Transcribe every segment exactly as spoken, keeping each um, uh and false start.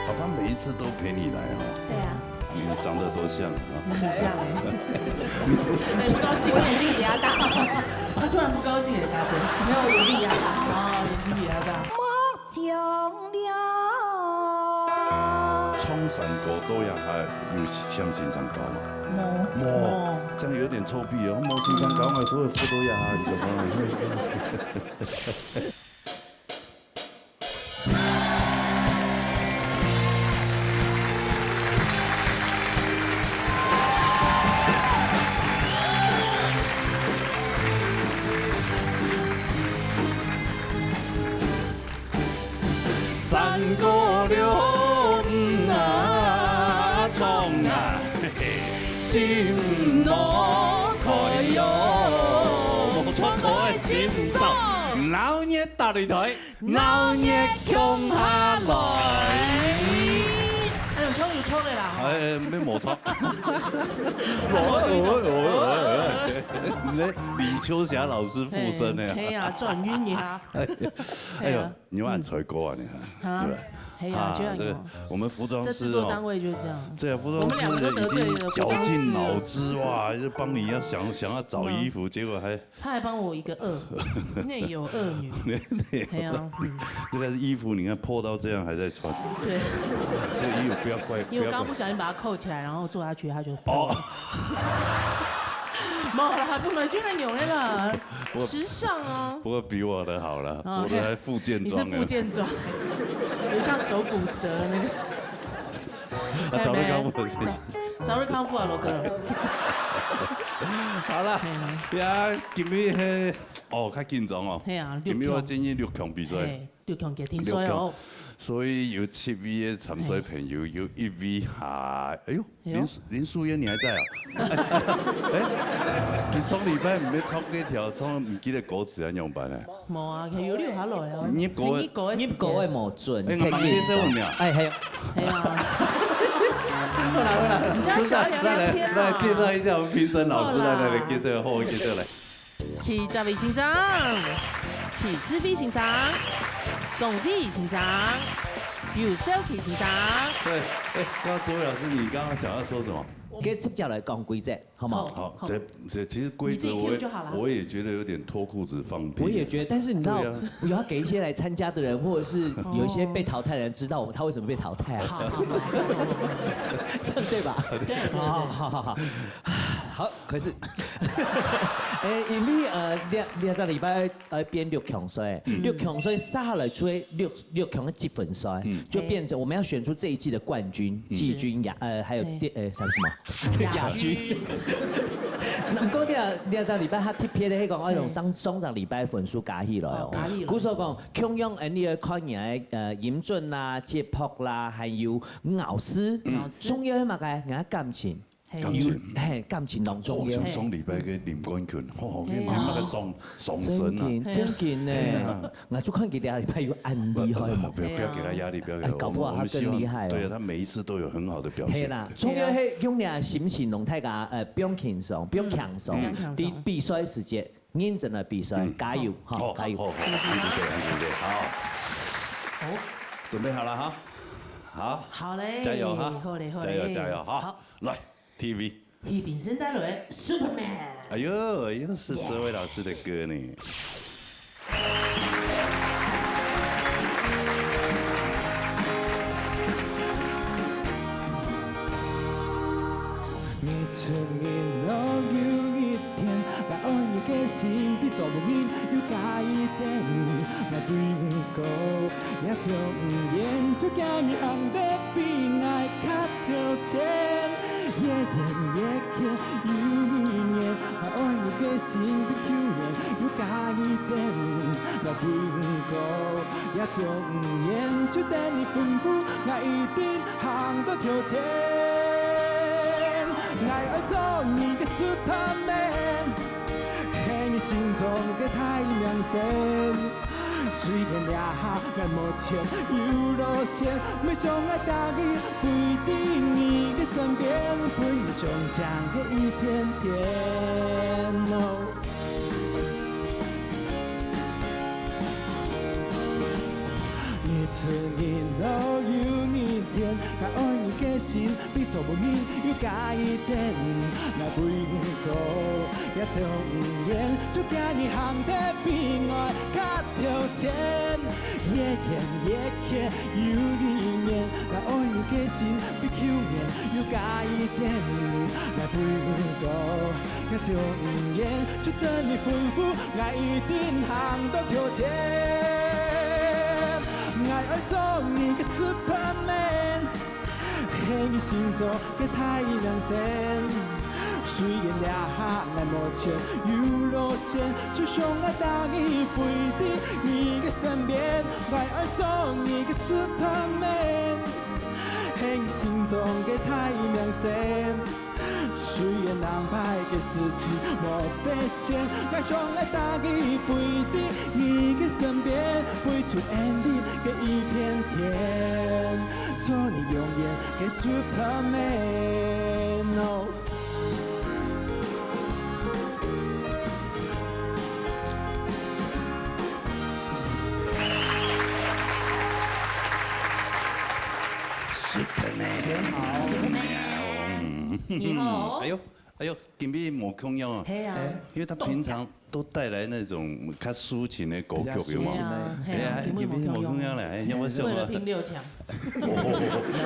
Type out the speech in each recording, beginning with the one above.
爸爸每一次都陪你来哦。对啊。你们长得多像啊！很像欸。哎，不高兴，我眼睛比他大。他突然不高兴也大声，没有，眼睛比他大。哦，眼睛比他大。唱山歌都要还有请先生教嘛？没。没，这样有点臭屁哦。没先生教，我都会不都要啊，你怎么？山歌了，嗯啊，唱啊，嘿嘿，心路开哟，唱歌个心上，闹热打擂台。 闹热共下來。哎呦，秋雨秋的啦，吼。哎，没摩擦。那李秋霞老师附身的呀。哎呀，转晕呀。哎呦，哎呀，你蛮帅哥啊，你看，啊，对吧？哎呀，啊，这个，我们服装师哦，这制作单位就是这样。对啊，服装师已经绞尽脑汁哇，就帮你要想，想要找衣服，结果还 他还帮我一个恶女，内有恶女。哎呀，嗯。这个衣服你看破到这样还在穿。对。这个衣服不要怪，因为我刚刚不小心把它扣起来，然后坐下去，它就破了。哦。没有啦，不能，居然有那个时尚啊。不过比我的好了，我的还附件装啊。你是附件装，有像手骨折那个。啊，早日康复，谢谢。早日康复啊，罗哥。好了，呀，今日嘿，哦，较紧张哦。嘿啊，今日我进行六强比赛。嘿，六强决定赛哦。所以有七位个参赛朋友，有一位还，哎呦，林林素燕你还在啊？哎，你上礼拜毋是唱这条，唱毋记得歌词要怎么办呢？ 无啊，佢有留下来啊。你个，你个，你个个无准，哎，我蛮接受你啊。哎，系。系啊。好了好了，人家想要聊聊天嘛。来来来，介绍一下我们评审老师，来来来，介绍，好，介绍来。徐兆伟先生，徐世飞先生，钟飞先生，刘少奇先生。对，哎，刚刚周伟老师，你刚刚想要说什么？给接下来讲规则。 好吗？好，这这其实规则我也我也觉得有点脱裤子放屁。我也觉得，但是你知道，我要给一些来参加的人，或者是有一些被淘汰的人，知道他为什么被淘汰啊？好好好，这样对吧？对对对。好好好好，好，可是，哎，因为呃，两两个礼拜呃变六强赛，六强赛下来出六六强的积分赛，就变成我们要选出这一季的冠军、季军、亚呃还有第呃什么什么。 亚军。毋过你啊，你啊，到禮拜較特別个，係講愛用上上隻禮拜分數加起來哦。加起來。故所講，共樣，誒，你愛看你个呃音準啦、節拍啦，還有咬字，咬字。重要係麼个？你个感情。感情。係，感情當重要。哦，像上禮拜个林冠群，吼，你那个上上身啊。真緊，真緊呢。 𠊎就看佢兩禮拜有恁厲害嘛。不要不要給他壓力，不要給他。哎，搞不好他更厲害哦。我們希望，對啊，他每一次都有很好的表現。係啦，重要係用你个心情，讓大家呃放輕鬆，放輕鬆。嗯，放輕鬆。在比賽時節認真來比賽，加油哈，加油！好，好，好，好，恁仔細，恁仔細，好。好，準備好了哈，好，好嘞，加油哈，好嘞，好嘞，加油加油哈，好，來。 T V。許平生帶來的Superman。哎呦，又是這位老師的歌呢。人路有人天，𠊎愛你个心比做無你有加一點。𠊎飛過也從遠，就驚你行得比𠊎較頭前。越遠越遠有你面，𠊎愛你个心比舊年有加一點。𠊎飛過也從遠，就等你吩咐，𠊎一定行到頭前。𠊎愛做你个Superman，係你心中个太陽星。雖然這下𠊎無錢有路線，就想愛帶你飛在你个身邊。𠊎愛做你个Superman，係你心中个太陽星。雖然人歹个事情無得選，𠊎想愛帶你飛在你个身邊，飛出Andy个一片天，做你永遠个Superman哦。Superman，主持人好。你好。哎呦，哎呦，今日無共樣哦。係啊，因為他平常都帶來那種較抒情的歌曲，有沒有？比較抒情的哎呀，今日無共樣了，哎，要不要笑啊？為了拼六強，拿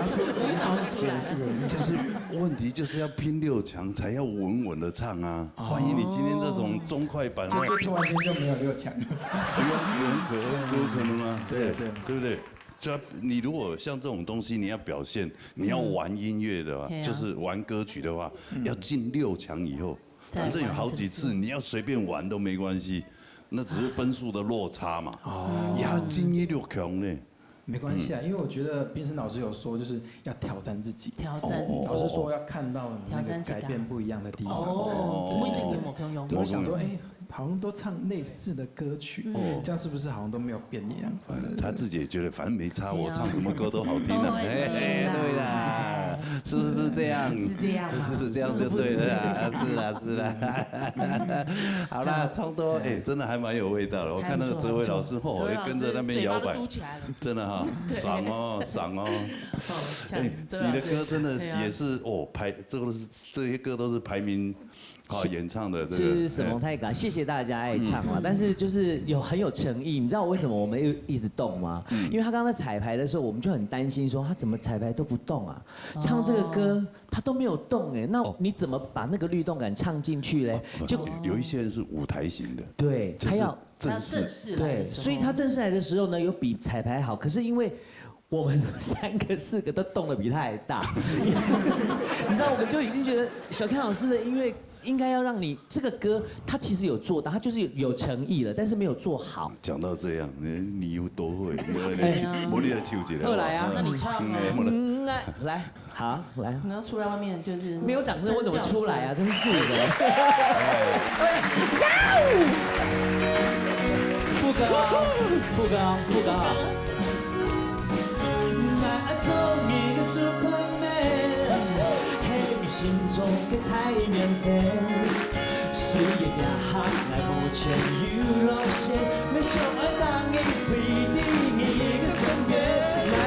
出無雙解釋了。就是問題就是要拼六強才要穩穩的唱啊。萬一你今天這種中快板，就就突然間就沒有六強了。有有可有可能啊，對對對不對？就要你如果像這種東西，你要表現，你要玩音樂的啊對，啊就是玩歌曲的話，要進六強以後，再反正有好幾次，玩一次你要隨便玩都沒關係，那只是分數的落差嘛。哦，要進一六強呢。沒關係啊，因為我覺得冰生老師有說，就是要挑戰自己。挑戰自己。老師說要看到那個挑戰自己啊改變不一樣的地方。哦，每一年無共樣。就會想說，哎，好像都唱類似的歌曲，這樣是不是好像都沒有變一樣？嗯，他自己也覺得反正沒差，對啊我唱什麼歌都好聽啊。都會聽啊哎，對啦，是不是這樣？是這樣嗎？是這樣就對了啦，是啦是啦。好啦，唱多哎，真的還蠻有味道的。我看那個哲偉老師吼，哲偉老師也跟著那邊搖擺嘴巴都嘟，起來了。真的哈，爽哦爽哦。哦，像哎，哲偉老師你的歌真的對啊也是哦，排這個是這些歌都是排名好演唱的這個。是沈蒙太感，謝謝大家愛唱啊！但是就是有很有誠意，你知道為什麼我們又一直動嗎？因為他剛剛在彩排的時候，我們就很擔心說他怎麼彩排都不動啊，唱這個歌他都沒有動哎，那你怎麼把那個律動感唱進去嘞？就有一些人是舞台型的，對，就是他要正式正式來對，的時候，所以他正式來的時候呢，有比彩排好。可是因為我們三個四個都動得比他還大，你知道，我們就已經覺得小康老師的音樂應該要讓你這個歌，他其實有做到，他就是有有誠意了，但是沒有做好。講到這樣，你你有多會？哎呀我你來唱一下。好來啊那你唱啊。嗯，好了。嗯，來來，好來。你要出來外面就是沒有掌聲我怎麼出來啊？真是的。副歌，副歌，副歌。愛做你个Superman，係你心中个太陽星。雖然這下𠊎無錢有路線，乜想愛帶你飛在你个身邊。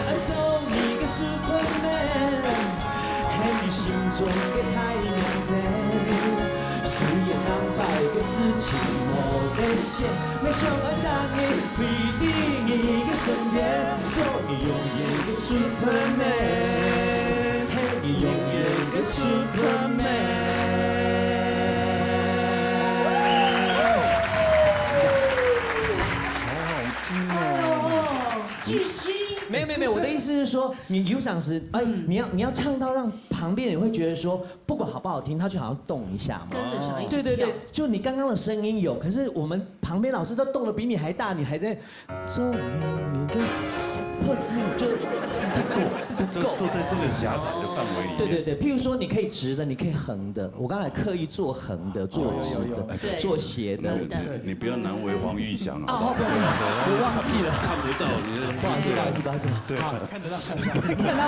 愛做你个Superman，係你心中个太陽星。雖然人歹个事情無得選，乜想愛帶你飛在你个身邊，做你永遠个Superman，係你永遠个Superman。哎呦，巨星。沒有沒有沒有，我的意思是說，你有賞識，哎，你要你要唱到讓旁邊人會覺得說，不管好不好聽，他就好像動一下嘛。跟著想一起對對對跳，就你剛剛的聲音有，可是我們旁邊老師都動得比你還大，你還在做你的就不夠不夠。都都在這個狹窄的範圍裡面。對對對，譬如說你可以直的，你可以橫的。我剛才刻意做橫的，做直的，對做斜的。你不要難為黃玉祥啊！哦，不好意思，我忘記了。看不到，你不好意思，不好意思，不好意思。對，好，看得到，看得到。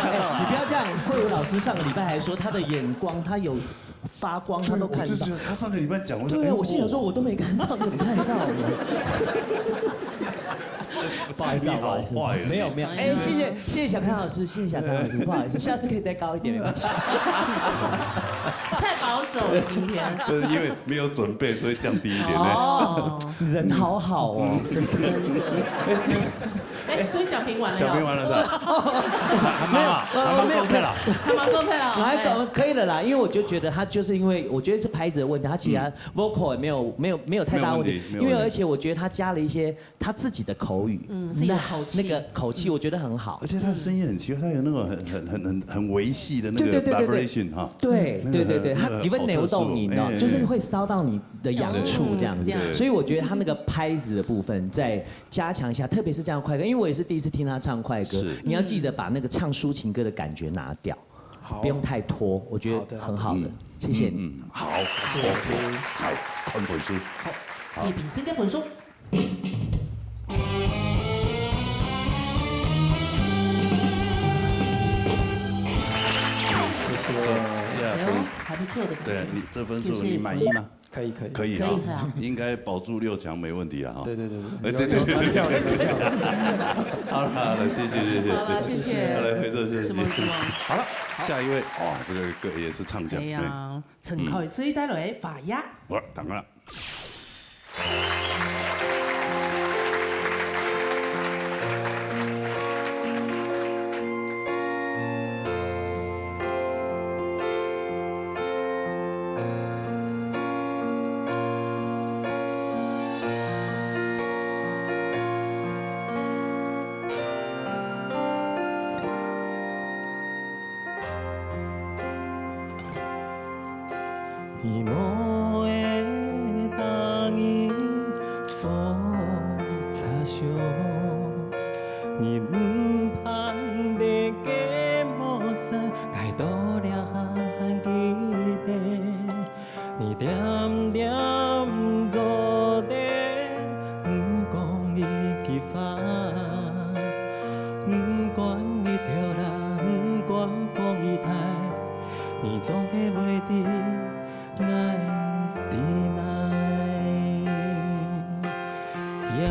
哎，你不要這樣。慧茹老師上個禮拜還說他的眼光，他有發光，他都看得到我就覺。得他上個禮拜講，我說，對啊，哎我心想說我都沒看到，你看到了。不好意思啊，你好坏哦不好意思，没有没有，哎，谢谢谢谢小康老师，谢谢小康老师，不好意思，下次可以再高一点，没关系。太保守了今天。就是因为没有准备，所以降低一点呢。哦，人好好哦，真的。哎，所以讲评完了呀。讲评完了是吧？还蛮好，还蛮高太了。还蛮公开了。来，哎可可以了啦，因为我就觉得他就是因为我觉得是拍子的问题，他其实他 vocal 也没有没有没有太大问题没有问，题没有因为问题而且我觉得他加了一些他自己的口语，嗯自己的口气那个口气我觉得很好而。且他的声音很奇怪，他有那种很很很很很维系的那个 对对对对对 vibration 哈。对那个对对对，他那个 even 扭动你，你知道，好特殊哎就是会烧到你的痒处这样子嗯是这样。所以我觉得他那个拍子的部分再加强一下，特别是这样快歌，因为我也是第一次听他唱快歌是，你要记得把那个唱抒情歌的感觉拿掉，好，不用太拖，我觉得很好的好的好的，谢谢你。嗯，好，谢谢。好，看分数。好，叶炳生的分数。谢谢。呀哎呦，还不错的感觉。对你这分数谢谢你满意吗？可以可以。可以哈可以可以啊，应该保住六强没问题了哈。对对对哎，对，对对对有有有有有。好了好了，谢谢谢谢。好了，谢谢。好了，回座谢谢。什么什么？好了，下一位，哇，这个歌也是唱将。哎呀，陈凱水帶來的花呀。哎，我等了。你無會答應好插手，你毋盼得个無聲，𠊎到了還記得。你恬恬坐等，毋講一句話，毋管日頭大，毋管風雨大。 你總係會知𠊎在哪呀。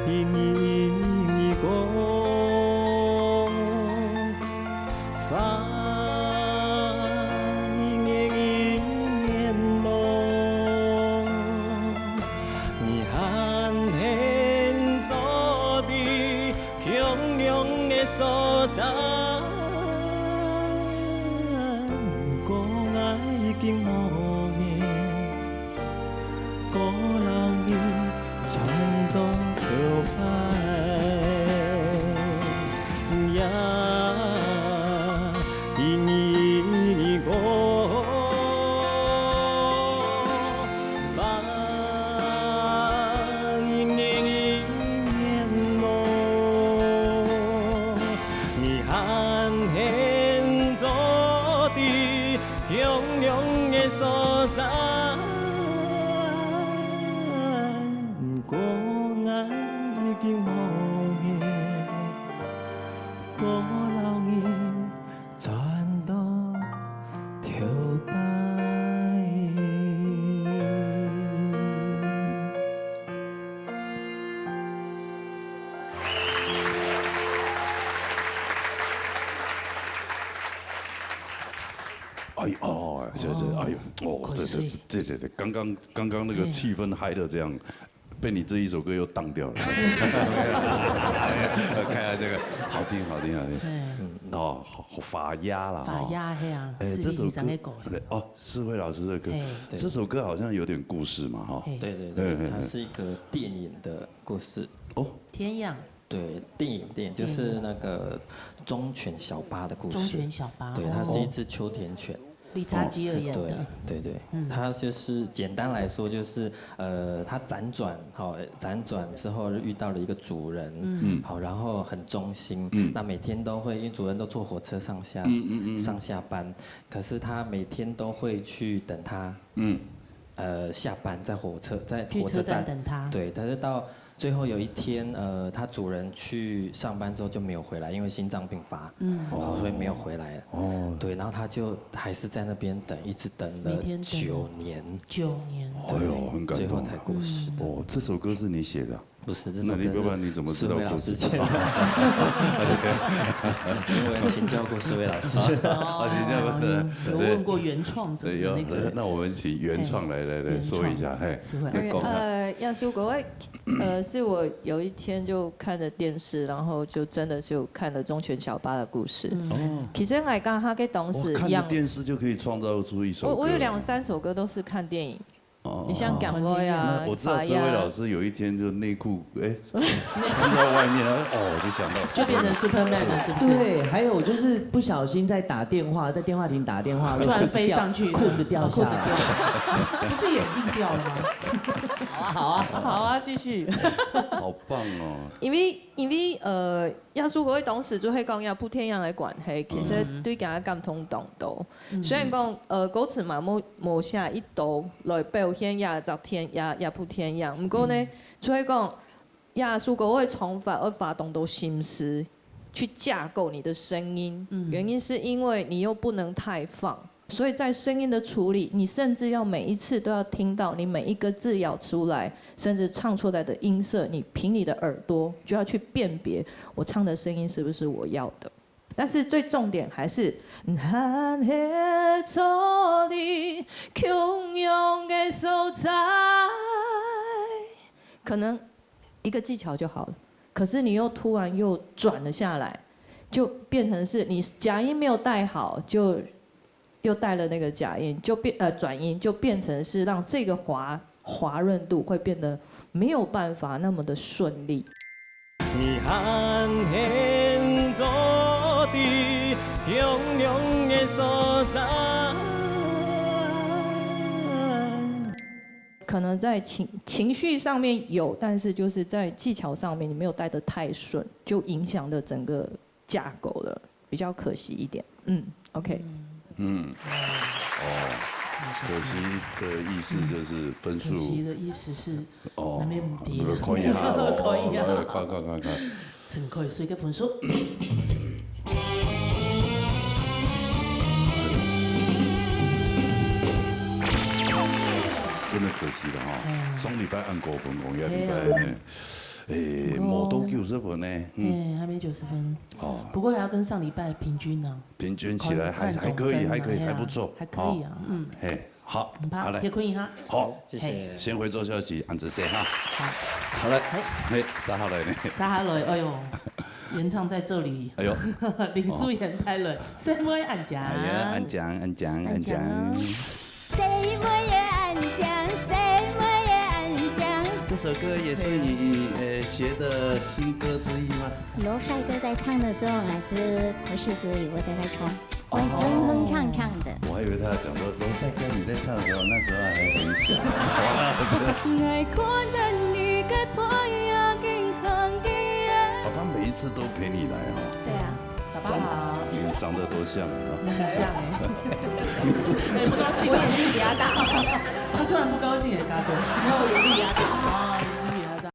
因為你講，花一年一年老，你還肯做的 共樣个所在。毋過𠊎已經無愛，過老人賺到頭擺呀。因為你講， 花一年一年老，你還肯做的共樣个所在。毋過𠊎已經無愛，過老人 賺到頭擺。哎呦，哦，是是，哎呦，哦，这这这这这，刚刚刚刚那个气氛嗨的这样，被你这一首歌又荡掉了。看来这个好听，好听，好听。哎，哦，好好法压啦，法压嘿啊，哎，是这首你上个歌。对哦，世辉老师的歌嘿，这首歌好像有点故事嘛，哈。嘿对对对对对，它是一个电影的故事。哦，天样，对，电影电影就是那个忠犬小八的故事。忠犬小八，对，哦它是一只秋田犬。理查吉尔演对的，对对，它就是简单来说就是呃，它辗转哈，辗转之后遇到了一个主人，嗯，好，然后很忠心，嗯，那每天都会因为主人都坐火车上下，嗯嗯嗯，上下班，可是它每天都会去等它，嗯，呃，下班在火车在去车火车站站等它。对，但是到最后有一天，呃，它主人去上班之后就没有回来，因为心脏病发，嗯，哦，所以没有回来了。哦，对，然后它就还是在那边等，一直等了每天等九年，九年，哎呦，很感动。最后才过世。哦，这首歌是你写的啊？不是，这首歌是苏芮老师写的。那你不然你怎么知道故事？因为我有请教过苏芮老师。啊，请教过，对，有问过原创者对，的那个。那我们请原创来来来说一下，嘿，苏芮来讲看。呃，亚叔国外，呃，是我有一天就看着电视，然后就真的就看了忠犬小八的故事。哦，其实我刚刚跟当时我看着一样，电视就可以创造出一首歌。我我有两三首歌都是看电影，哦你像港歌呀那，我知道哲法呀维老师有一天就内裤哎穿到外面了，哦，我就想到就变成 Superman 了，是不是？对，还有就是不小心在打电话，在电话亭打电话，突然飞上去，裤子掉下来。裤子掉，不是眼镜掉了吗？好啊，好啊，继续。好棒哦。因为因为呃，亚叔国外当时就会讲呀，不天样的关系，其实对大家感动当多。虽然讲呃歌词嘛，无无写一刀来表现呀，这天呀，也不天样，不过呢，就会讲。 呀，苏国会唱法，会花当多心思去架构你的声音。原因是因为你又不能太放，所以在声音的处理，你甚至要每一次都要听到你每一个字咬出来，甚至唱出来的音色，你凭你的耳朵就要去辨别我唱的声音是不是我要的。但是最重点还是，咱的所在，共样的所在。 可能一个技巧就好了，可是你又突然又转了下来，就变成是你假音没有带好，就又带了那个假音，就变呃转音，就变成是让这个滑滑润度会变得没有办法那么的顺利。你和现在的共样的所在。可能在情情绪上面有，但是就是在技巧上面你没有带得太顺，就影响了整个架构了，比较可惜一点。嗯，OK。嗯，哦，可惜的意思就是分数可惜的意思是，哦那边不低啊可以哈，可以啊哦快快快快，真可以，所以个分数。真的可惜了哈。上礼拜按过分红，一个礼拜呢，哎，哦无到九十分呢，嗯，哎，还没九十分，哦，不过还要跟上礼拜平均呢。平均起来还看还可以，总分嘛还可以，哎呀还不错，还可以啊哦，嗯，嘿，好，很棒，好嘞也，可以哈。好，谢谢。先回座休息，俺子这哈，好，好嘞，嘿，啥好嘞呢？撒哈雷，哎呦，原唱在这里，哎呦，林素妍带来，什么安讲？哎呀，俺讲俺讲俺讲。谁没也安讲，谁没也安讲。这首歌也是你呃写的新歌之一吗？罗帅哥在唱的时候，还是可惜是有我在那唱，哼哼唱唱的。我还以为他要讲说，罗帅哥你在唱的时候，那时候还很小。爱看等你个朋友紧看见。爸爸每一次都陪你来哦。对啊，爸爸好。你长得多像啊！很像哎。哎，不高兴。我眼睛比他大。他突然不高兴也大声。没有，我眼睛比他大。啊，眼睛比他大。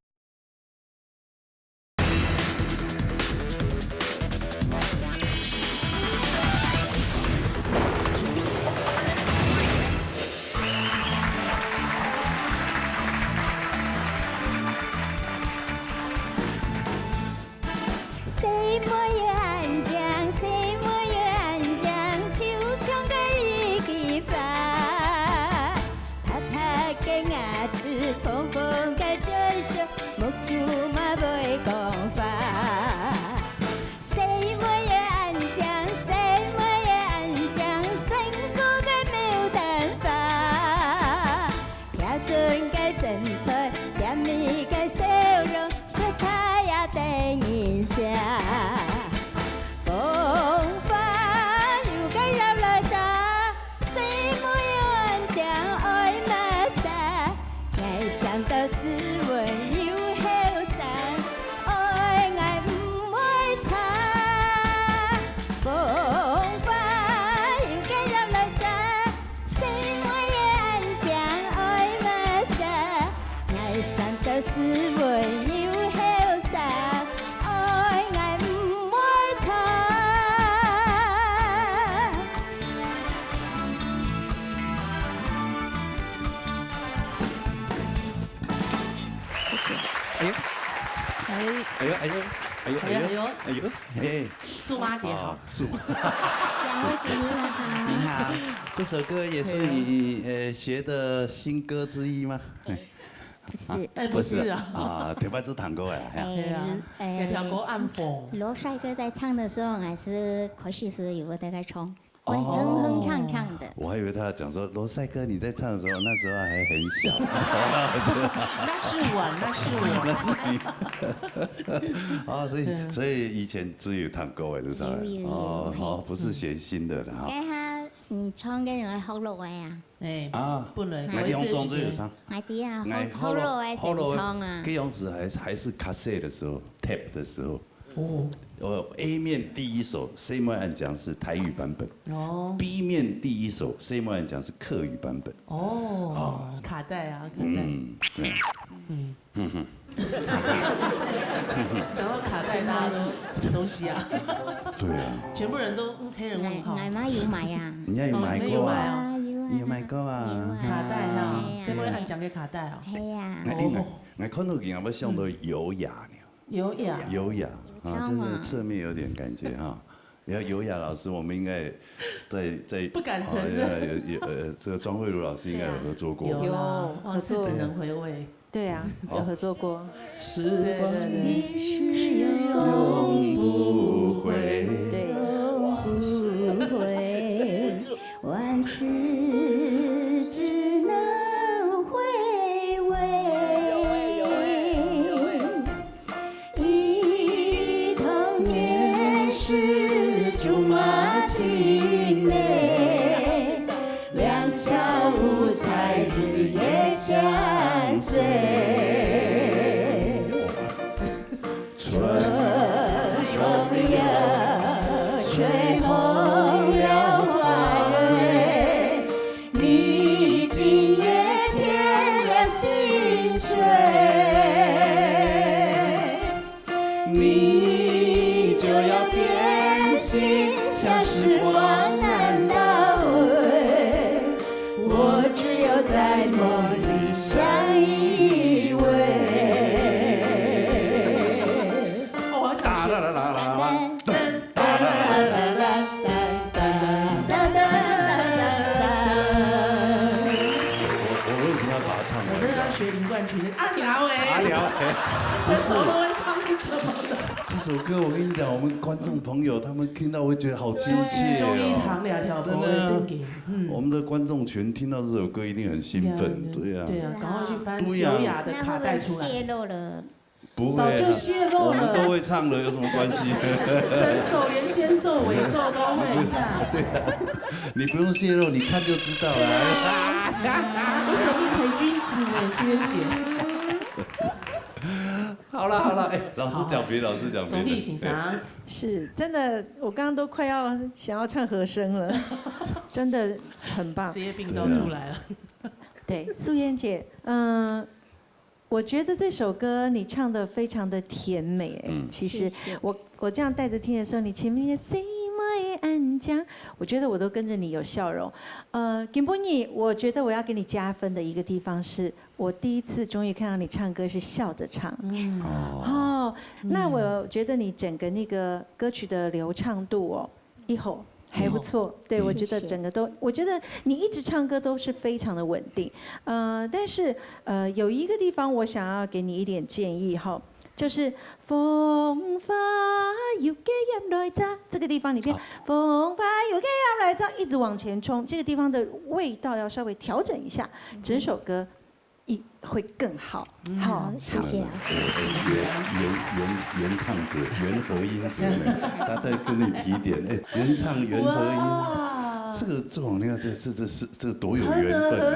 谁没也安讲，谁没也安讲，就像个一句话。白白个牙齿，红红个嘴唇，目珠嘛会讲话。谁没也安讲，谁没也安讲，胜过个牡丹花。标准个身材，甜蜜个笑容，色彩也得人惜。风花有个要来着，谁没有安讲爱么啥？爱想到斯文又后生，爱爱毋会差。风花有个要来着，谁没也安讲爱么啥？爱想到斯文又后生，爱爱毋会差。谢谢。哎呦，哎，哎呦哎呦哎呦哎呦哎呦哎呦，哎呦，嘿，苏妈姐好。啊，苏妈。小姐你好。你好，这首歌也是你呃写的新歌之一吗？不是，哎，不是啊。啊，头擺就彈过啊，嘿。哎对啊，哎有条狗暗讽。罗帅哥在唱的时候，还是可惜是有个在唱，哼哼唱唱的。我还以为他要讲说，罗帅哥你在唱的时候，那时候还很小。那是我，那是我。那是你。啊，所以所以以前就有弹过哎，是吧？有有有哦，好，不是写新的了哈。该下你唱个人爱学落个啊？哎，啊，本来那你用中文有唱？阿弟啊，哎学学落个先唱啊。这样子还是还是 cassette 的时候，tape 的时候，哦，呃，A 面第一首《谁没安讲》是台语版本哦， ，B 面第一首《谁没安讲》是客语版本。哦，卡带啊，卡带。嗯，对。讲到卡带，大家都什么东西啊？对啊，全部人都嗯黑人问号。俺俺妈有买呀。你也有买过啊？啊，有啊。你有买过啊？有啊卡带哈哎，呀谁没安讲给卡带哦？嘿呀。哎，你看，你看到给我想到优雅呢，优雅。优雅啊，有唱吗就是侧面有点感觉哈。然后优雅老师，我们应该在在不敢承认哦有有呃，这个庄慧如老师应该有合作过。有啦，有哦，是只能回味。对啊，有合作过。时对对对。永不回。对，不悔，往事只能回味。忆童年时竹马青梅，两小无猜日夜相随。 春风又吹红了花蕊，你今夜添了心碎。你就要变心，像时光难倒回。 我只有在梦里相依偎。哦，我好想学。哒啦啦啦啦。哒哒哒哒哒哒哒哒哒。我我为什么要把它唱完？我真的要学林冠群的阿鸟哎，阿鸟，这首都会唱是怎么的？这首歌我跟你讲，我们观众朋友他们听到会觉得好亲切中意哦。唐聊条歌真的啊正经，嗯，我们的观众群听到这首歌一定很兴奋，对啊，对啊，赶快去翻对啊优雅的卡那会不会带出来。泄露了？不会啊，早就泄露了我们都会唱了，有什么关系？整首连间奏、尾奏都会，你看。对啊，你不用泄露，你看就知道了。我舍命陪君子呢，苏芊姐。好了好了，哎，老师讲评，老师讲评。总体欣赏，是真的，我刚刚都快要想要唱和声了，真的很棒职。业病都出来了。对，素燕姐，嗯、我觉得这首歌你唱的非常的甜美、哎，嗯其实谢谢我我这样带着听的时候，你前面一个谁没安讲，我觉得我都跟着你有笑容。呃，金波尼，我觉得我要给你加分的一个地方是，我第一次终于看到你唱歌是笑着唱。嗯，哦，哦，那我觉得你整个那个歌曲的流畅度哦，一吼还不错。对，我觉得整个都，我觉得你一直唱歌都是非常的稳定。呃，但是呃，有一个地方我想要给你一点建议哈，就是风花又给掩来着这个地方里面，风花又给掩来着，一直往前冲，这个地方的味道要稍微调整一下，整首歌一会更好。好，谢谢老师。原原原原唱者、原和音者呢，他在跟你提点，哎，原唱原和音，哇，这个这种你看，这这这是这个多有何德何缘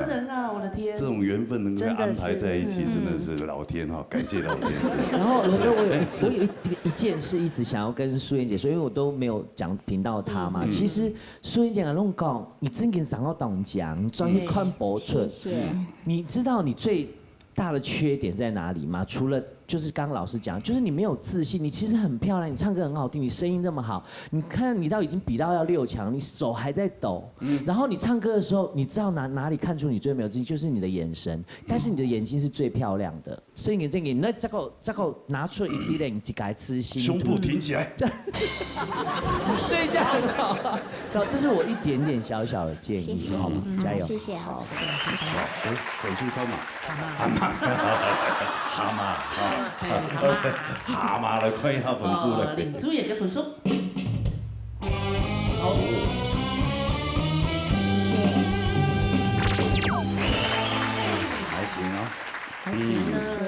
分啊！能啊！我的天，这种缘分能够真的是安排在一起，真的是老天哈，感谢老天。然后我觉得我有我有一一件事一直想要跟素燕姐说，因为我都没有讲评到她嘛。其实素燕姐跟我讲，你真的想要当讲，你专业看播出谢，谢。你知道你最大的缺点在哪里吗？除了就是刚刚老师讲，就是你没有自信，你其实很漂亮，你唱歌很好听，你声音那么好，你看你到已经比到要六强，你手还在抖，然后你唱歌的时候，你知道哪哪里看出你最没有自信，就是你的眼神，但是你的眼睛是最漂亮的，所以你这个那这个这个拿出一点点自己个自信，胸部挺起来。对，这样子好了。好，这是我一点点小小的建议，谢谢，好吗？加油！谢谢老师，谢谢。好，哎，粉丝看嘛，蛤蟆，蛤蟆，蛤蟆啊，蛤蟆来看一下粉丝哦，来。林书也个粉丝。谢谢。还行啊，谢谢。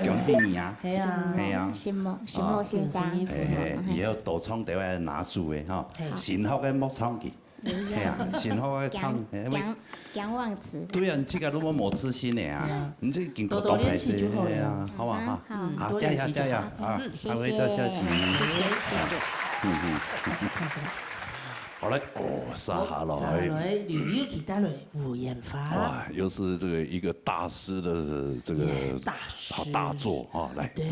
恭喜你啊！系啊，系啊承蒙，承蒙先生。嘿嘿，以后多唱点仔拿手个哈，新学个莫唱去，系啊，新学个唱，讲讲讲忘词。对啊，你自家都无自信个啊，你这经过多排练就好了，好嘛哈？好，加油加油啊！谢谢，还会再下去。谢谢谢谢。嗯嗯，好嘞，哦，撒下来。来，又又期待了，五言花。哇，又是这个一个大师的这个大师大作啊，来。对。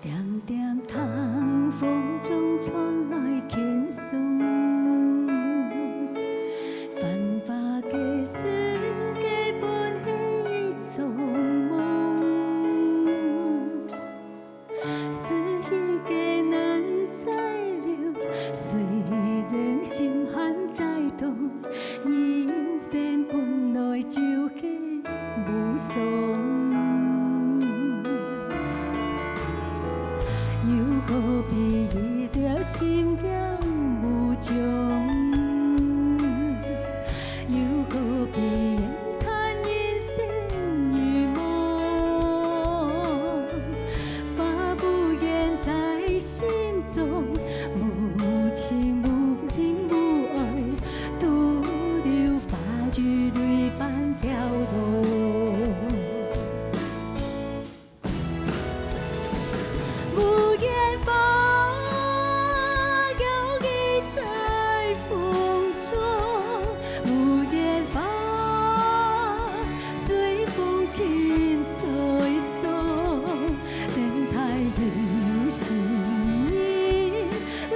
点点听风中传来轻松，繁华个世界本是一场梦。逝去个难再留，虽然心还在痛，人生本来就係 无双。又何必一条心硬无从？又何必言谈人生如梦？花不言在心中，无情无情无爱，徒留花雨泪半飘落。无言花摇曳在风中，无言花随风轻吹送。 等待有心人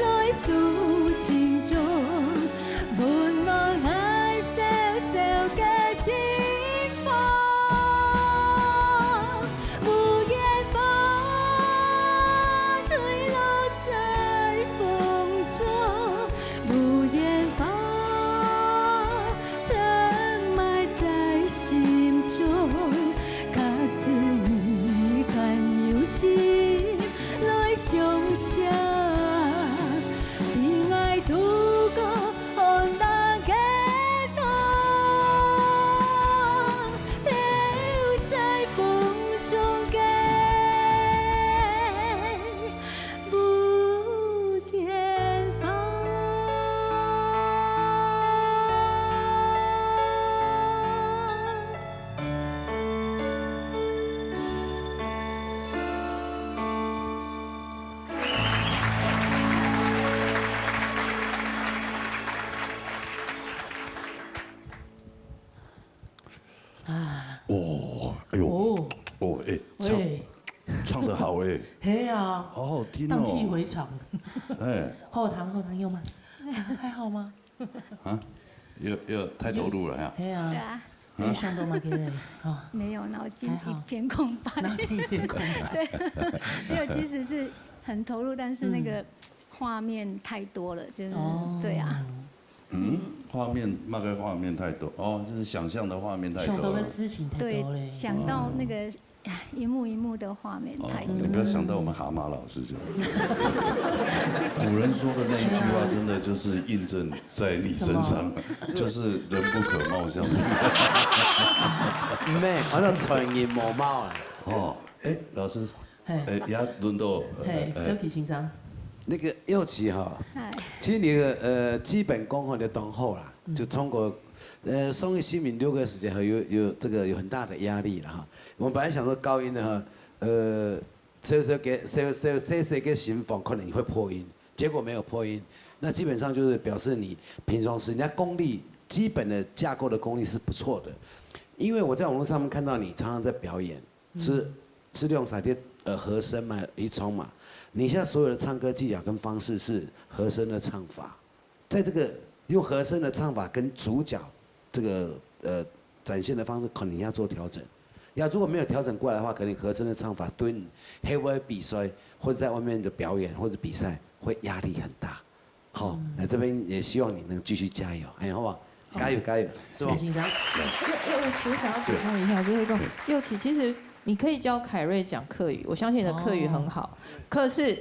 来诉情衷，温暖爱笑笑个心房。无言花吹落在风中，无言花 深埋在心中，假使你还有心来相惜，比爱渡过寒冷个冬，飘在风中个 无言花。哦，哎呦，哦，哦，哎，唱喂，唱得好哎，嘿啊，好好听荡气哦。回肠。哎，后堂后堂有吗？还好吗？啊，又又太投入了哈。嘿啊，对啊，没想到嘛，对不对？啊，没有，脑筋还好一片空白。脑筋一片空白。没有，其实是很投入，但是那个画面太多了，就是、哦，对啊。嗯，画面那个画面太多哦，就是想象的画面太想到的多了。事情太多了。对，想到那个一幕一幕的画面太多。你不要想到我们蛤蟆老师就。古人说的那一句话，真的就是印证在你身上，就是人不可貌相。唔係，可能才人無貌啊。哦，哎，老师，嘿，呃，也輪到，呃，嘿，呃，小琪先生。那個佑琪哈，嗨。其實你的，呃，基本功吼，你當好啦，嗯。就通過，呃，上一新民六个時間哈，有，有這個有很大的壓力了哈。我們本來想說高音的哈，呃，小小个，小，小，小小个心房可能會破音，結果沒有破音。那基本上就是表示你平常時人家功力，基本的架構的功力是不錯的。因為我在網絡上面看到你常常在表演， 是，是用啥个，呃，和聲嘛，一唱嘛。你現在所有的唱歌技巧跟方式是和聲的唱法，在這個用和聲的唱法跟主角這個，呃，展現的方式，可能要做調整。要如果沒有調整過來的話，可能和聲的唱法對你黑尾比賽或者在外面的表演或者比賽會壓力很大。 好，那這邊也希望你能繼續加油，哎，好不好？加油，加油，是吧？陳先生。對。又，又，又，其實想要補充一下，就是說，對。又其，其實你可以教凱瑞講客語，我相信你的客語很好。哦。可是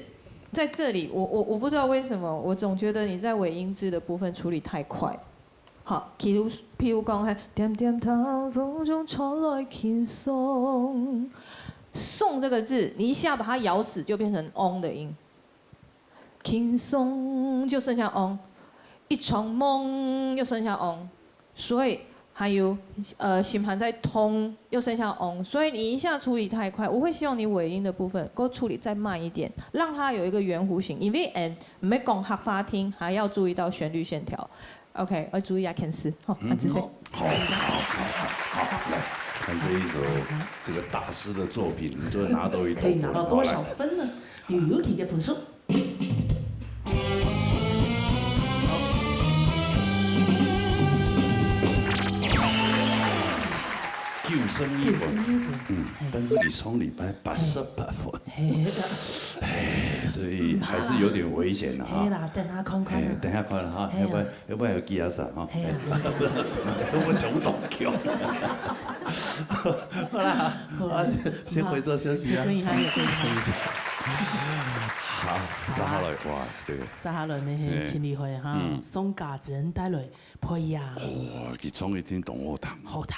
在這裡，我，我，我不知道為什麼，我總覺得你在尾音字的部分處理太快。好，譬如，譬如講，還點點頭，風中傳來輕鬆。送這個字，你一下把它咬死，就變成翁的音。 輕鬆就剩下翁，一場夢又剩下翁，所以還有，呃，心還在痛又剩下翁，所以你一下處理太快，我會希望你尾音的部分給我處理再慢一點，讓它有一個圓弧形，因為俺沒講客話聽，還要注意到旋律線條。OK，要注意啊，Ken Sir，好，嗯，啊，這些。好，好，好，好，好，來看這一首這個大師的作品，你就會拿到一朵可以拿到多少分呢？花來。 有，有幾个分數？九十二分。九十二分。嗯，嘿。但是你上禮拜八十八分。嘿，嘿，所以還是有點危險的哈。嘿啦，等下看看啊。嘿，等下看了哈，嘿啊。要不然 要不然有寄阿三哈。係啊，有寄阿三。我講不懂叫。好啦，好啦。啊，先回座休息啊。可以，可以，可以。好，接下來，哇，這個。接下來呢，係，係。陳立輝哈，嗯。宋家珍帶來《培養》。哇，佢唱一定當好聽。好聽。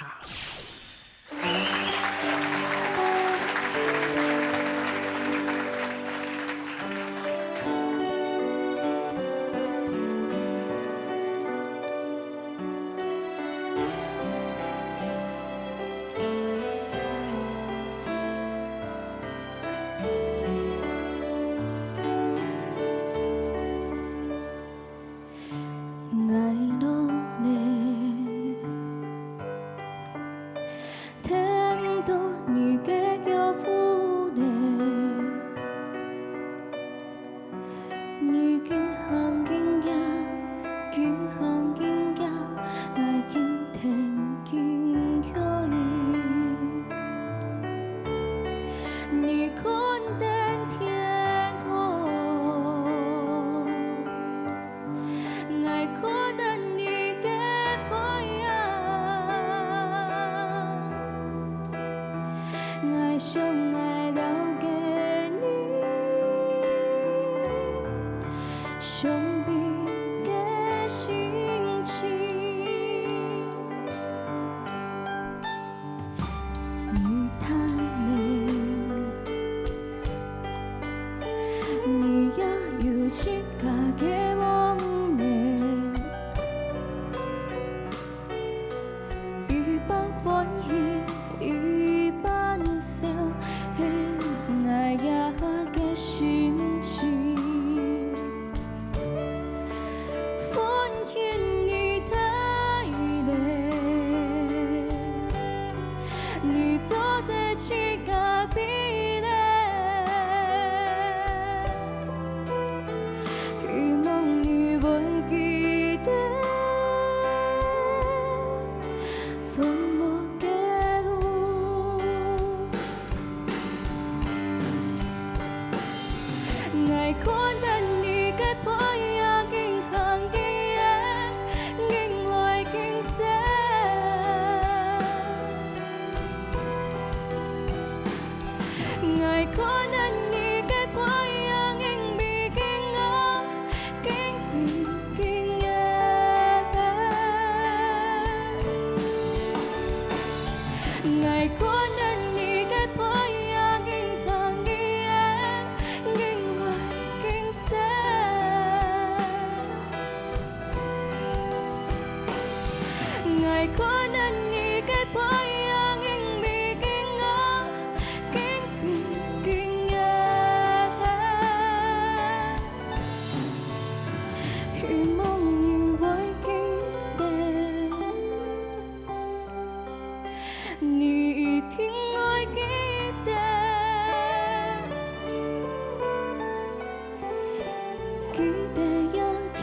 一个夜桥，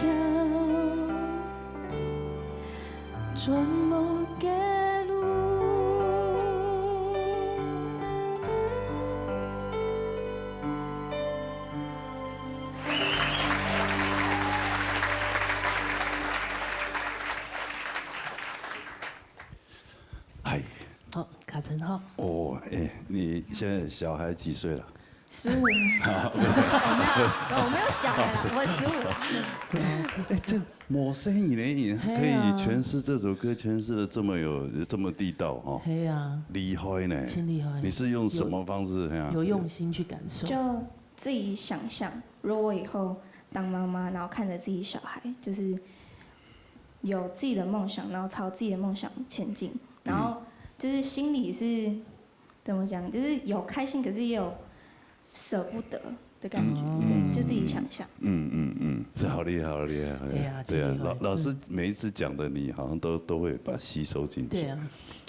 全无街路。哎，好，卡成哈。哦，哎，你现在小孩几岁了？十五。我没有，我没有小孩了，我十五。哎，这陌生人呢，你可以，嘿啊，诠释这首歌，诠释的这么有，这么地道哈。嘿啊，厉害呢。真厉害。你是用什么方式？嘿啊。有用心去感受。就自己想象，如果我以后当妈妈，然后看着自己小孩，就是有自己的梦想，然后朝自己的梦想前进，然后就是心里是怎么讲，就是有开心，可是也有舍不得的感觉，嗯，对，就自己想象。嗯嗯嗯，这好厉害，好厉害，好厉害。哎呀，对啊，真厉害。老，老师每一次讲的，你好像都，都会把吸收进去。对啊，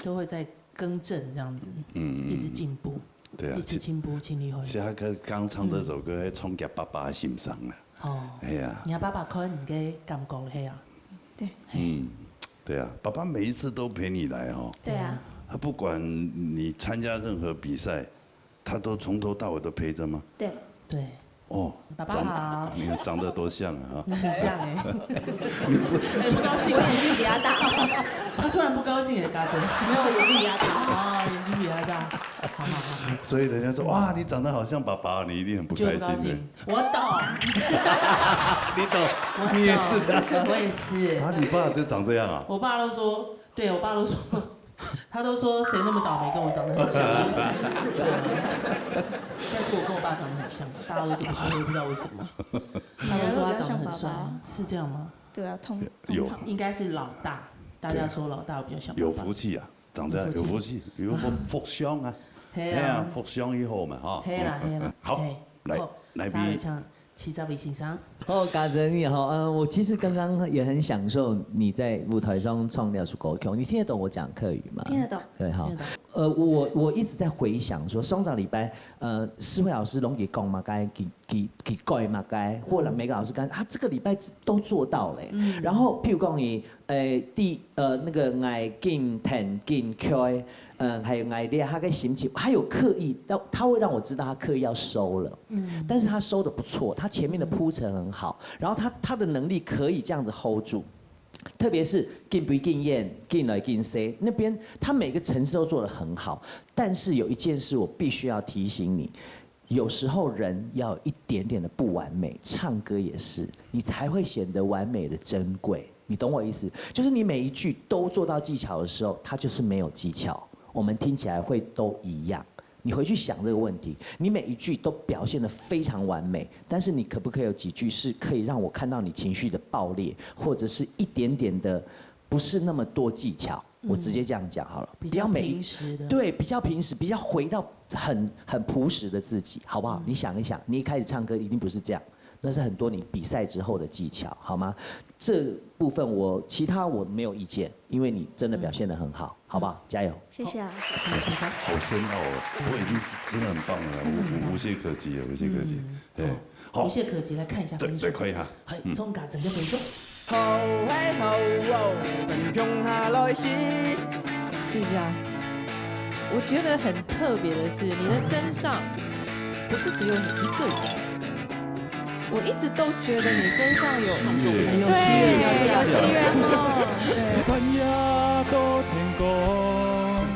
都会在更正这样子，嗯嗯，一直进步，对啊，一直进步，真厉害。其实他刚，刚唱这首歌，还冲击爸爸的心声啊。哦，哎呀，你爸爸可能个感觉嘿啊。对。嗯，对啊，爸爸每一次都陪你来哦。对啊。他不管你参加任何比赛，他都从头到尾都陪着吗？对。对。哦，爸爸好。长，你看长得多像啊！很像哎。哎，不高兴。我眼睛比他大。他突然不高兴哎，嘎子。没有，我眼睛比他大。哦，眼睛比他大。好好好。所以人家说，哇，你长得好像爸爸，你一定很不开心的。就不高兴。我懂。你懂，我懂，你也是的。我也是。啊，你爸就长这样啊？我爸都说，对，我爸都说，他都说谁那么倒霉，跟我长得很像。对啊，但是我跟我爸长得很像，大家都这么说，我也不知道为什么。他都说他长得很帅，是这样吗？对啊，通，有，通常应该是老大，大家说老大比较像爸爸。有福气啊，长这样有福气，有福，福相啊。嘿啊。嘿啊，福相以后嘛，哈。嘿啦，嘿啦。好，嘿，来，好，来，下一位请徐佳伟先生。哦，感谢你哈，嗯，我其实刚刚也很享受你在舞台上唱那首歌曲。你听得懂我讲客语吗？听得懂。对，好。听得懂。呃，我，我一直在回想说，上个礼拜，呃，诗慧老师拢给讲嘛，该给，给，给改嘛，该，或者每个老师跟，他这个礼拜都做到了欸。嗯。然后，譬如讲你，呃，第，呃，那个爱紧谈紧开，嗯，还有爱练他的心情，还有刻意，要，他会让我知道他刻意要收了。嗯。但是他收的不错，他前面的铺陈很好，然后他，他的能力可以这样子 hold 住。特别是紧飞紧远、紧来紧去那边，他每个层次都做得很好。但是有一件事我必须要提醒你，有时候人要有一点点的不完美，唱歌也是，你才会显得完美的珍贵。你懂我意思？就是你每一句都做到技巧的时候，它就是没有技巧，我们听起来会都一样。你回去想这个问题，你每一句都表现得非常完美，但是你可不可以有几句是可以让我看到你情绪的爆裂，或者是一点点的不是那么多技巧？嗯。我直接这样讲好了，比较不要每一，平实的。对，比较平实，比较回到很，很朴实的自己，好不好？嗯。你想一想，你一开始唱歌一定不是这样，那是很多你比赛之后的技巧，好吗？这部分我，其他我没有意见，因为你真的表现得很好，嗯。好不好？加油！谢谢啊。好深奥哦，我已经是真的很棒了，真的很棒。无，无懈可击了，无懈可击。嗯。哎，好。好，无懈可击，来看一下分数。对，对，可以哈。嘿，嗯。送给整个分数。好嗨好哦，分享下来去。是这样，我觉得很特别的是，你的身上不是只有你一个人，我一直都觉得你身上有，七月。对，有七月，有七月哦，对。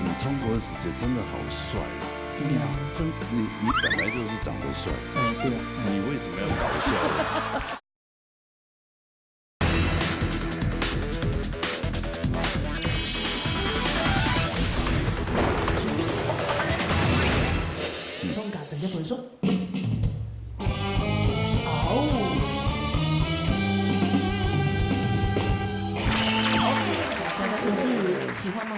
你唱歌的时节真的好帅啊！真的吗？真，你，你本来就是长得帅，嗯，对啊。你为什么要搞笑？送给整个分数。哦。好，大家分数喜欢吗？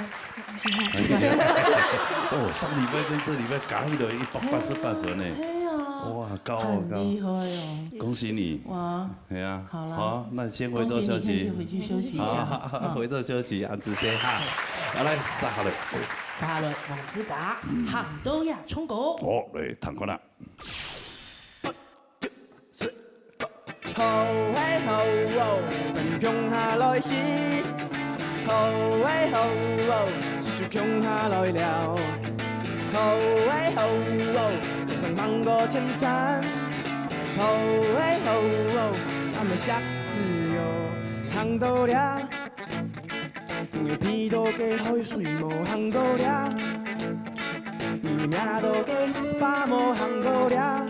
哦，上礼拜跟这礼拜加起来一百八十八分呢。哎呀，哇，高哦，高。很厉害哦。恭喜你。哇。哎呀，好啦。好，那先回座休息。恭喜你，可以先回去休息一下。好，嗯。回座休息，恁仔细哈。好，来，撒下来。撒下来，王子嘎，嗯。喊到呀，冲过。哦，来，弹看啦。 是，好，好欸好喔，朋友共下來去。好欸好喔，事就共下來了。好欸好喔，路上漫過千山。好欸好喔，阿姆惜子喔，行到了。 你有鼻到个海水無行到了，你有摸到个爸無行到了，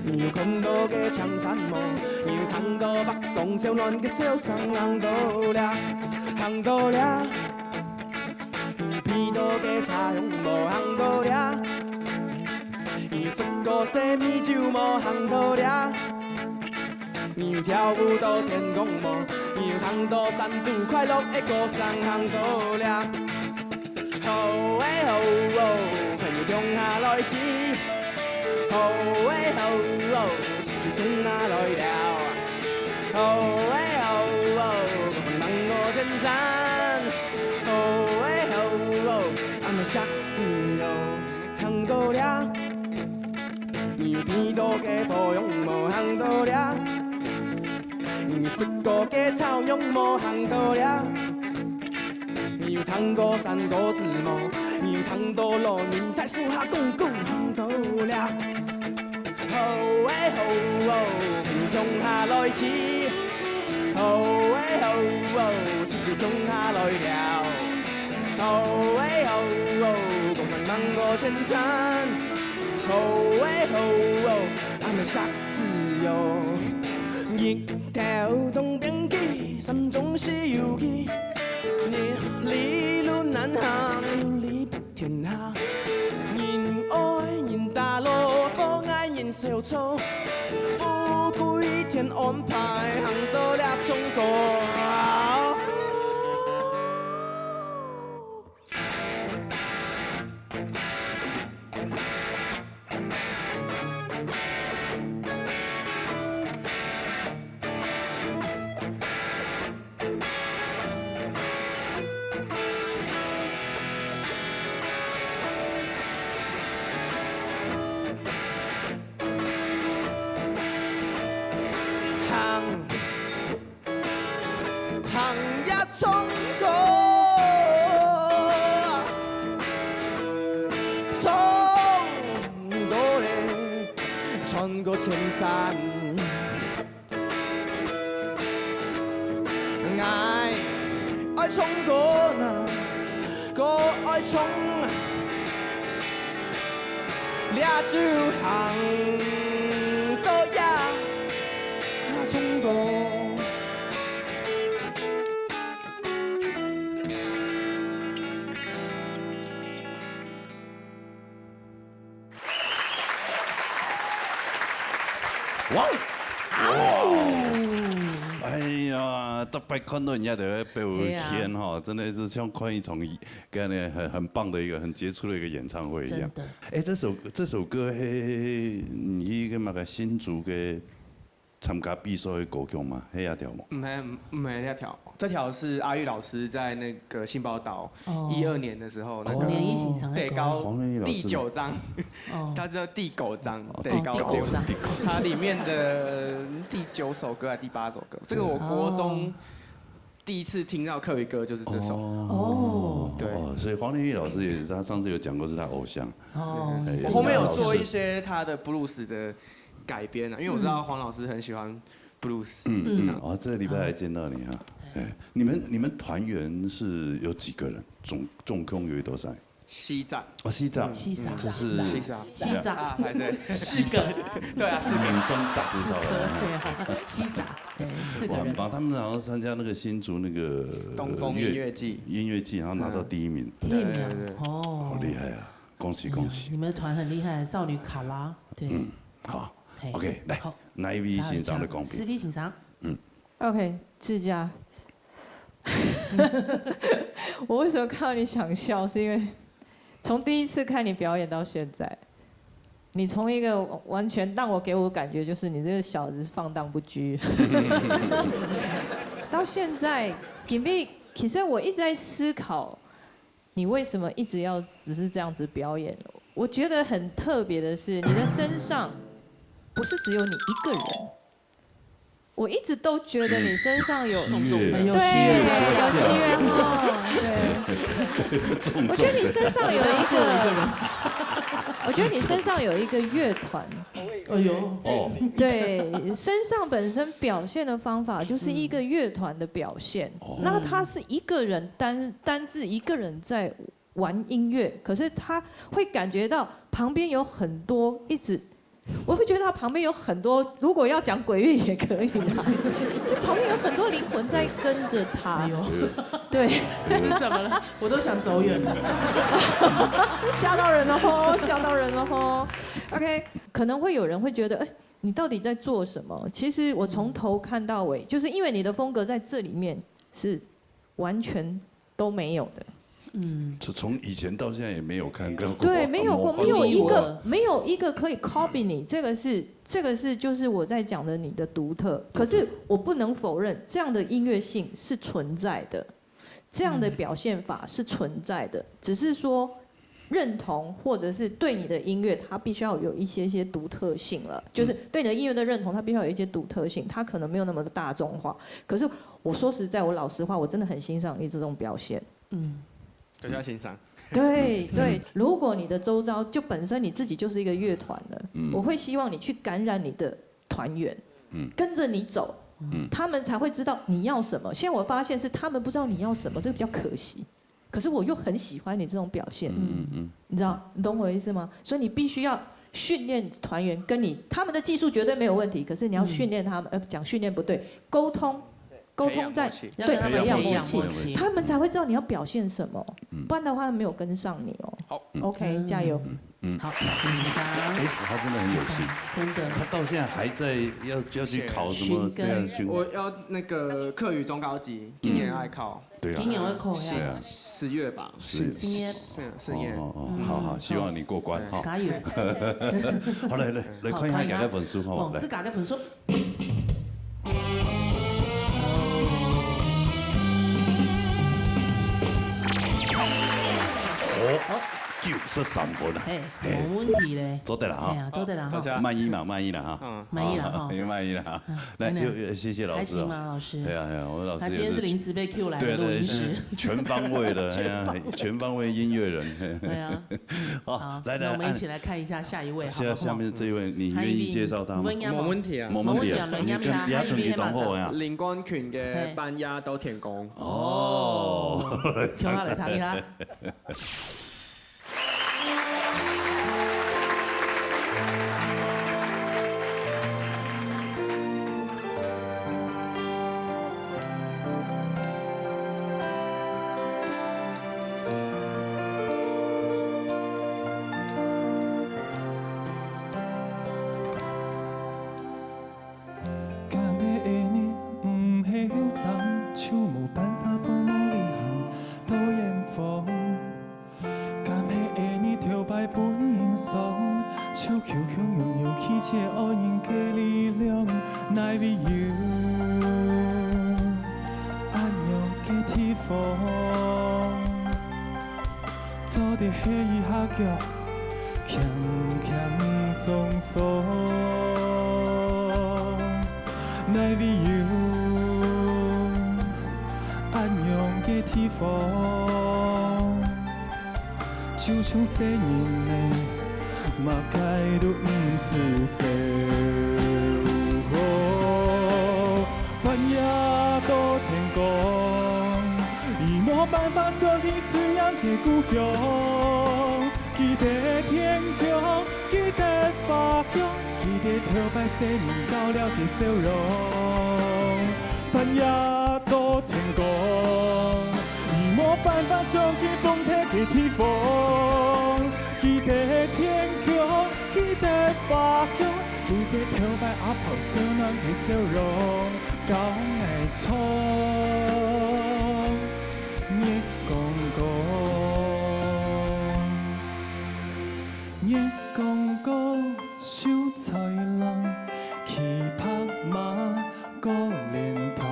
你有看到个青山無，你有聽到北港小暖个笑聲行到了，行到了。你有鼻到个茶香無行到了，你有食過細米酒無行到了。 你有跳舞到天光無？你有聽到山肚快樂个歌聲行到了？好欸好喔，朋友共下來去。好欸好喔，事就共下來了。好欸好喔，歌聲漫過千山。好欸好喔，阿姆惜子喔，行到了。 你有鼻到个火香無行到了，你有食過个草藥無行到了，你有聽過山歌子無？你有聽到老人在樹下講古行到了。好欸好喔，朋友共下來去。好欸好喔，事就共下來了。好欸好喔，歌聲漫過千山。 好欸好喔，阿姆惜子喔。日頭東邊起，山中西遊記。日里路難行，路里白天下。人愛人打路，火愛人燒草。富貴天安排，行到了中國。 行。 行呀唱歌，唱歌嘞，穿过千山。爱爱唱歌呐，歌爱唱啊。 这就行到呀，唱歌。哇！哇！哎呀，逐擺看到人家在那表演哈，真的是像看一场 跟那很很棒的一个很杰出的一个演唱会一样。真的。哎，这首这首歌，嘿，你去个那个新竹个参加比赛的歌曲嘛，黑啊条嘛。毋係毋係這條，這條是阿玉老師在那個信報島一二年的時候，那個黃連煜先生的歌。第九黃連煜老師的第九張，哦，它叫第九張，哦第九第九張它裡面的第九首歌還是第八首歌，這個我國中第一次聽到客語歌就是這首。哦對哦，所以黃連煜老师也是，他上次有讲过是他偶像。哦，哎我後面有做一些他的 blues 的改編啊，因為我知道黃老師很喜歡 blues。嗯嗯，哦，这个禮拜还见到你哈。哎，你们你们团员是有几个人？总总共有多少？西藏，哦，西藏，西藏就是西藏，西藏啊，還是四个，對啊，四个。名声杂志四个，上来。对啊，西藏，哎，四个人。哇，很棒！他们好像参加那个新竹那个东风音乐季音乐季，然后拿到第一名，第一名对对对哦，好厉害啊！恭喜恭喜！你们的团很厉害，少女卡拉，对，好嘿，OK，来好，哪一位先生的公思平？飞先生， OK，志佳，我为什么看到你想笑？是因为从第一次看你表演到现在，你从一个完全让我给我感觉就是你这个小子是放荡不拘，到现在，今天其实我一直在思考，你为什么一直要只是这样子表演？我觉得很特别的是，你的身上不是只有你一个人，我一直都觉得你身上有，七月，有七月，有七月哈，对。我觉得你身上有一个，我觉得你身上有一个乐团，哎呦，哦，对，身上本身表现的方法就是一个乐团的表现。那他是一个人单单自一个人在玩音乐，可是他会感觉到旁边有很多一直，我会觉得他旁边有很多，如果要讲鬼乐也可以啦，旁边有很多灵魂在跟着他。哎呦，对，是怎么了？我都想走远了。吓到人了吼，吓到人了吼。OK，可能会有人会觉得，哎，你到底在做什么？其实我从头看到尾，就是因为你的风格在这里面是完全都没有的。从从以前到现在也没有看到过。对，没有过，独没有一个一无二，没有一个可以 copy 你。这个是这个是就是我在讲的你的独特。可是我不能否认，这样的音乐性是存在的，这样的表现法是存在的，只是说认同或者是对你的音乐，它必须要有一些些独特性了。就是对你的音乐的认同，它必须要有一些独特性，它可能没有那么的大众化。可是我说实在，我老实话，我真的很欣赏你这种表现。就是要欣赏。对对，如果你的周遭就本身你自己就是一个乐团了，我会希望你去感染你的团员，跟着你走，他们才会知道你要什么。现在我发现是他们不知道你要什么，这个比较可惜。可是我又很喜欢你这种表现，你知道，你懂我意思吗？所以你必须要训练团员跟你，他们的技术绝对没有问题，可是你要训练他们，呃，讲训练不对，沟通，沟通在培养默契要跟他们对培养培养默契，默契。他们才会知道你要表现什么，不然的话没有跟上你哦。好， OK，加油。好，请紧张，哎，他真的很有心，真的。他到现在还在要要去考什么寻根对啊寻我要那个客语中高级，今年要考，对啊，今年会考对啊呀，，十月吧，是今年是十月。哦哦哦，好好，希望你过关哈。加油！好来来来看一下大家分数哈，哦，来自。家的分数。哦，九十三分啊，哎，没问题嘞。做得了哈，哎呀，做得了哈，大家满意嘛，满意了哈，满意了哈。满意了哈。来，真的又又谢谢老师哦。开心吗，老师？对啊对啊，我们老师他今天是临时被 Q 来的对对录音师。全方位的，哎呀，全方位音乐人。对啊，好好，来来，那我们一起来看一下下一位，好现在不好？下面这一位，你愿意介绍他吗？问一下没问题啊。没问题啊，你跟你要跟你同后呀。灵光群个半夜都天光。嘿，哦，跳下来，跳下来。敢會因為毋係後生，就無辦法步步旅行到遠方？敢係因為頭擺分人傷，就強強弱弱拒絕愛人个力量？哪位有恁樣个地方？ 做得歇一下腳，輕輕鬆鬆。哪位有恁樣个地方？就像細人仔，麼个都毋使愁。半夜到天光，已無辦法轉去思念个故鄉。 記得天空，記得花香，記得頭擺細人到了个笑容。半夜到天光，已無辦法轉去風颱个地方。記得天空，記得花香，記得頭擺阿婆笑暖个笑容。教𠊎唱。 月光光，月光光，秀才郎，騎白馬過蓮塘，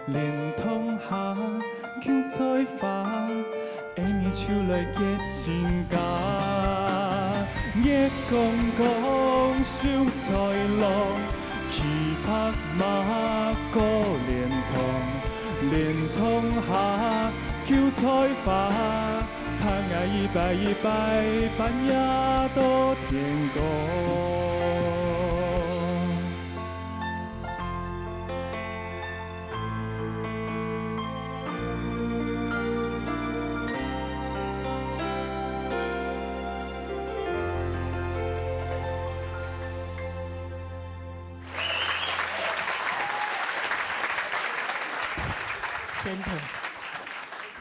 蓮塘下，韭菜花，𠊎就來結親家。月光光，秀才郎，騎白馬過蓮塘，蓮塘下韭菜花，盼𠊎一擺一擺半夜到天光。 Center，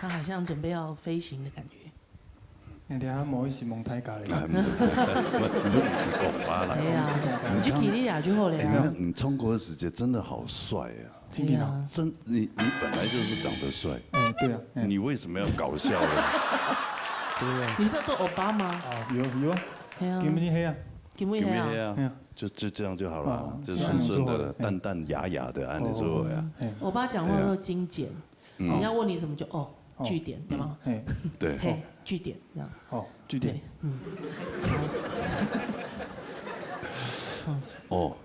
他好像準備要飛行的感覺。人家無意思望大家咧。哎，你都毋使講話啦。哎呀，你就起立啊就好了哎，你呀。看你唱歌的時節真的好帥啊！真的啊。哎呀。真，你，你本來就是長得帥，哎，對啊，哎。你為什麼要搞笑呢？對啊。你是要做歐巴嗎？啊，有，有啊。哎呀。今晡日係啊。今晡日係啊。今晡日係啊。哎呀。就，就這樣就好了啊，哦，就順順的，這樣就好了。淡淡雅雅的，按呢做呀。哦。哎。歐巴講話都精簡，嗯。人家問你什麼就，哦，哦。句點，對嗎？嘿。對。嘿，句點，這樣。哦，句點。對，嗯。哦，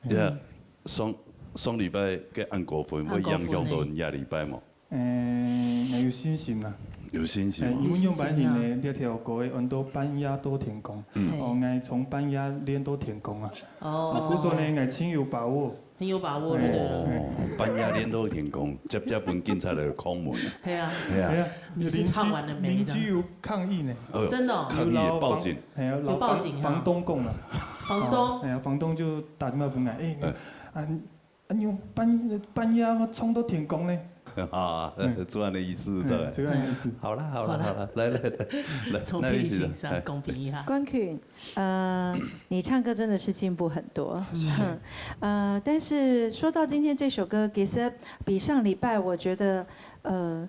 嗯。呀，上，上禮拜个安哥分會影響到你這禮拜無？安哥分。欸，𠊎有信心啦。有信心啊。欸，因為仰般形呢，這條歌个安到半夜到天光。嗯。哦，𠊎從半夜練到天光啊。哦。啊，故所呢，𠊎盡有把握。 很有把握，對不對了？哦，半夜練到天光，接接分警察來敲門啊。對啊。對啊。對啊，你是唱完了沒的？鄰居有抗議呢。呃，真的哦。抗議也報警。有報警哈。有報警哈。房，房東講了。房東？哦，哎呀，房東就打電話分𠊎，欸，嗯。啊，啊，你有半，半夜嘛唱到天光呢？啊，嗯。這樣的意思，嗯，這樣的意思。好啦，好啦，好啦。好啦，來，來，來，來，從平行上公平一下。那一起，哎。關群， 呃，你唱歌真的是進步很多。是。呃，但是說到今天這首歌，其實比上禮拜我覺得，呃，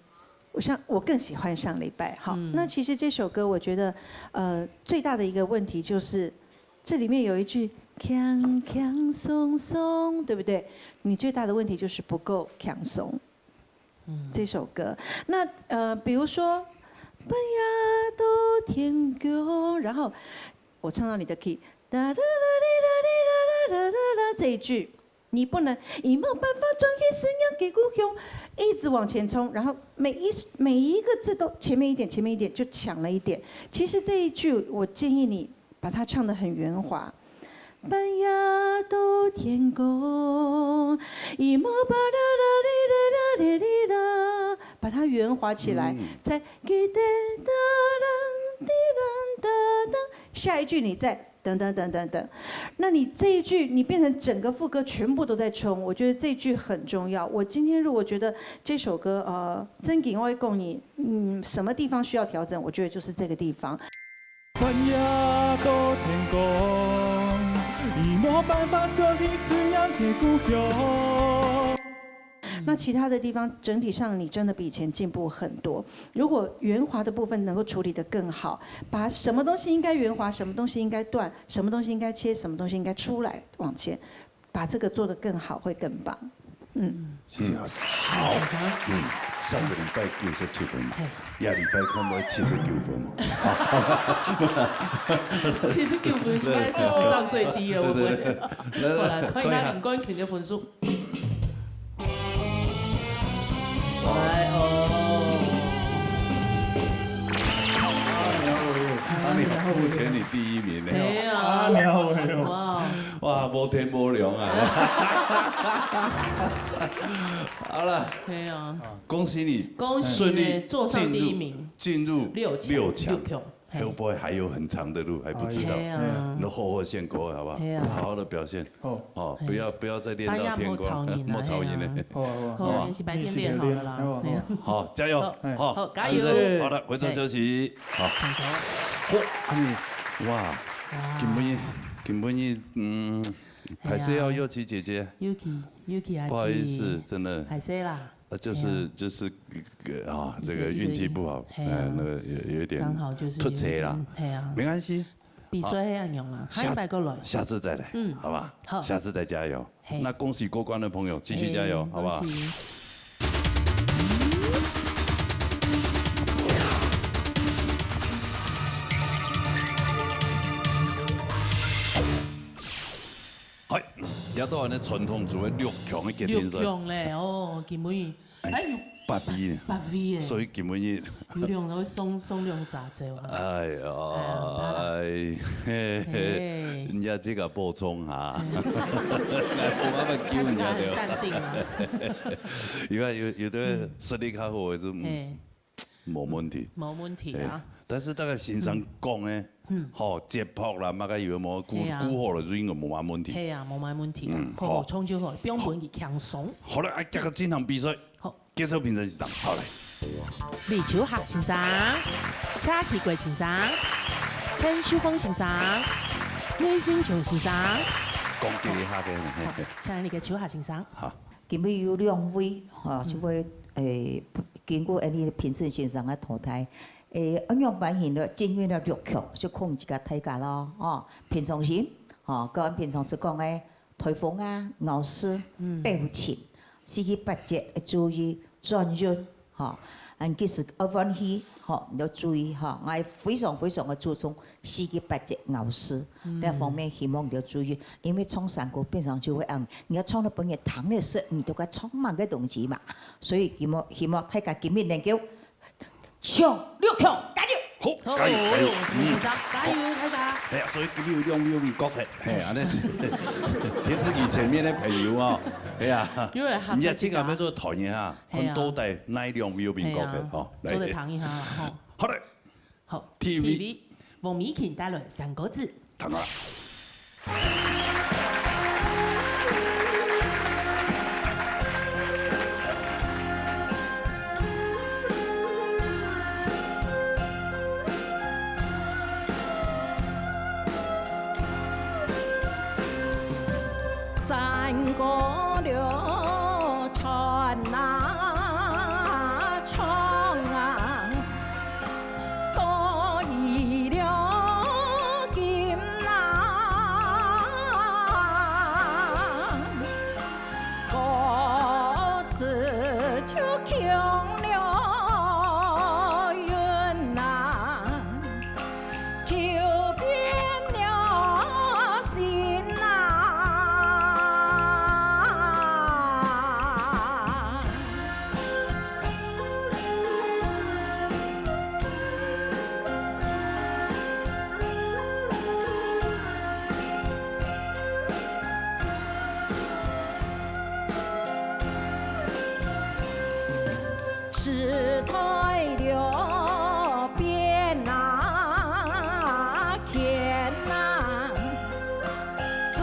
我上，我更喜歡上禮拜哈。嗯。那其實這首歌，我覺得，呃，最大的一個問題就是，這裡面有一句鏘鏘鬆鬆，對不對？你最大的問題就是不夠鏘鬆。 嗯。這首歌。那，呃，比如說，半夜到天光，然後我唱到你的key，噠啦啦哩啦哩啦啦啦啦啦，這一句，你不能，你沒有辦法轉去思念的故鄉，一直往前衝，然後每一，每一個字都前面一點，前面一點，就搶了一點。其實這一句，我建議你 把它唱得很圓滑。半夜到天光，一毛巴啦啦哩啦啦哩哩啦，把它圓滑起來，嗯。再滴答答啷滴啷答答，下一句你再等等等等等，那你這一句你變成整個副歌全部都在衝，我覺得這一句很重要。我今天如果覺得這首歌，呃，真經愛講你，嗯，什麼地方需要調整，我覺得就是這個地方。 半夜到天光，已無辦法轉去思念个故鄉。那其他的地方，整體上你真的比以前進步很多。如果圓滑的部分能夠處理得更好，把什麼東西應該圓滑，什麼東西應該斷，什麼東西應該切，什麼東西應該出來，往前， 把這個做得更好，會更棒。嗯。謝謝老師。好。嗯，上個禮拜九十七分嘛，嘿。這禮拜看會七十九分嘛。七十九分應該是史上最低了，會不會？對，對，對。來，來，好啦，來，看一下林冠群的分數。看一下。來哦。阿苗，阿苗，目前你第一名呢。哎呀。阿苗，哎呦。哇。 哇，無天無良啊！好了，對啊。恭喜你，恭喜你順利坐上第一名。進入，進入六強，六強，六強，嘿。會不會還有很長的路，還不知道。對啊。你好好先過，好不好？對啊。好好的表現。好。哦，不要，不要再練到天光，半夜莫吵人啊，莫吵人了。對啊。好啊，好啊。好，好啊。練習白天練好了啦。練習練，好啊，好啊。對啊。好，加油。好，好，好，加油。是，是。好的，回转休息。 好。好，恁呢，哇，哇。今晡日，今晡日，嗯，哎呀。歹勢哦，佑琪姐姐。佑琪，佑琪阿姊。不好意思，真的。歹勢啦。呃，就是，哎呀。就是，呃，啊，這個運氣不好，一個，一個，哎呀。哎，那個有，有一點剛好就是有一點，突擊啦。哎呀。沒關係。比賽係恁樣啦，好，下一擺過來。下次，下次再來，嗯，好吧？好。下次再加油。 嘿。那恭喜過關的朋友，繼續加油，嘿，好不好？恭喜。哎，也到恁呢傳統做个六強个決定賽。六強咧，哦，今晡日，哎，有八位呢。八位耶。所以今晡日有兩个送，送兩三隻啊。哎呀，哎呀，哎，嘿，嘿。人家這个補充哈，哎，我慢慢救人家的。他這个很淡定啊。因為有，有的實力較好的就，嗯，嘿。 無問題。無問題啊。哎，但是大概先生講的，嗯。吼，節拍啦，麼个有無，顧，嘿啊。顧好了就應該無麼問題。嘿啊，無麼問題啊。嗯，好好，好。唱就好，不用分佢輕鬆。好了，啊，這个進行比賽，好。介紹評審先生，好來。李秋霞先生、謝啟國先生、陳秀鳳先生、魏新瓊先生。講幾下个，嘿，嘿。好，請那個秋霞先生。好。今晡日有兩位，吼，嗯。就會，誒， 經過恁呢評審先生个淘汰，誒，恁樣扮演了，進入了六強，就看自家大家咯，哦，平常心，吼，跟平常時講个颱風啊、咬字、嗯。表情，四肢八節愛注意轉運，吼，恁其實愛歡喜，吼，你要注意，吼，𠊎非常非常个注重四肢八節咬字，嗯。這方面希望你要注意，因為唱山歌平常就會恁，你要唱到分人聽个時，你都該唱慢个東西嘛，所以希望，希望大家今日能夠 上六強，加油！好，好，加油，加油。哦，先生，嗯，加油，好。大家。哎呀，所以今日有兩位有角色，嘿，恁呢係電視機前面个朋友哦，哎呀，有人喊人家這个要做導演哈，嘿啊。看到底哪兩位有角色，嘿啊，吼，來。做得談一下啦，吼。好嘞。好，第一位。第一位，黃美琴帶來《山歌子》。 談啊。 山歌流傳啊，唱啊，歌已流金啊，歌词就穷了云啊。 就变了心啊。 时代流变啊，天啊，随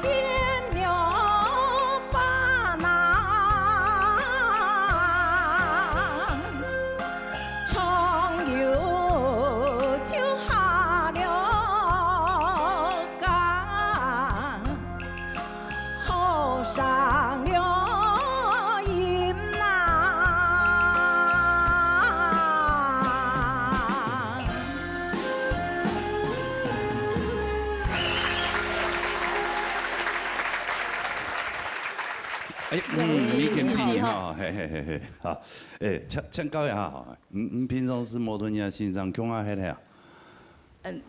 变流花啊，唱有就下了啊。 好伤了音呐。哎，嗯，你肯进哈，嘿嘿嘿嘿，好，哎，请，请教一下哈，你，你平常时无同人家欣赏，共下歇歇啊？ 嗯，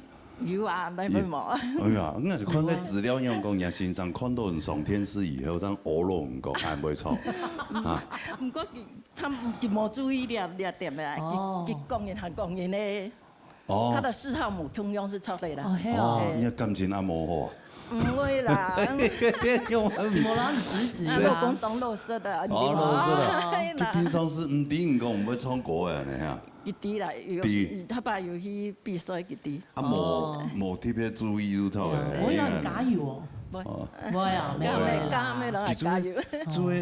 有啊，哪會無？哎呀，𠊎看个資料，人講，若先生看到你上電視以後，正學了你个，還會唱啊？毋過佢，他們就無注意這，這點啊，哦。佢，佢講人還講人呢，哦。他的嗜好無共樣是錯的啦。哦，係哦。哦，你个感情也無好啊？毋會啦，無啦，你直直啊。啊，老公當老實的，哦，老實的。哎啦。佢平常時毋知你講毋會唱歌个呢，哈。 佢知啦，有時知。佢爸有去比賽，佢知。啊，無，哦。無特別注意就著个。對啊，我要你加油哦。無。哦。無啊，無啊。加咩，加咩，攏愛加油。佢做，做个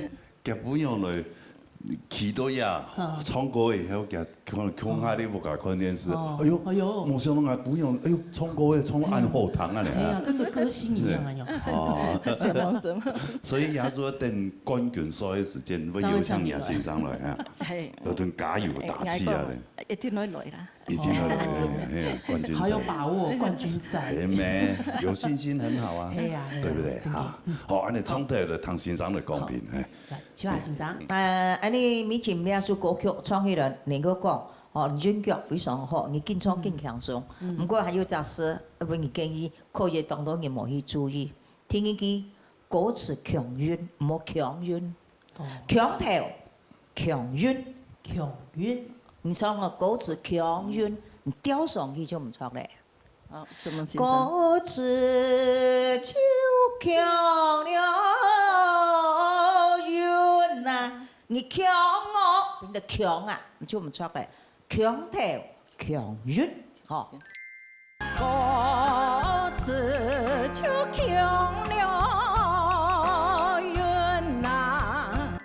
夾餔娘來，企到呀，嗯。唱歌以後，佢可能共下你屋下看電視，哦。哎喲，哎喲。無想到𠊎餔娘，哎喲，唱歌个，唱到恁好聽啊，你看。哎呀，跟个歌星一樣啊，喲。哦。什麼什麼。所以也做等冠軍賽个時間，會邀請若先生來啊。嘿。 有同加油打氣啊咧。哎，一定會來啦。一定會來，嘿，嘿，冠軍賽。好有把握，冠軍賽。哎咩，有信心很好啊，哎呀，哎呀，對不對？真的。哈，好，恁呢唱得了，聽先生來公平，哎。來，秋霞先生。呃，恁呢，美琴這首歌曲唱起來，能夠講，哦，你韻腳非常好，你緊唱緊輕鬆。嗯。毋過還有隻事，要分你建議，可以當多人無去注意。第二句，歌詞強韻，毋好強韻。哦。強調，強韻。強韻。你唱个歌詞強韻，你調上去就毋著咧。 哦，什麼先生？歌詞就強了韻啊，你強哦，你的強啊，你就毋著咧，強調強韻，吼。歌詞就強了韻啊。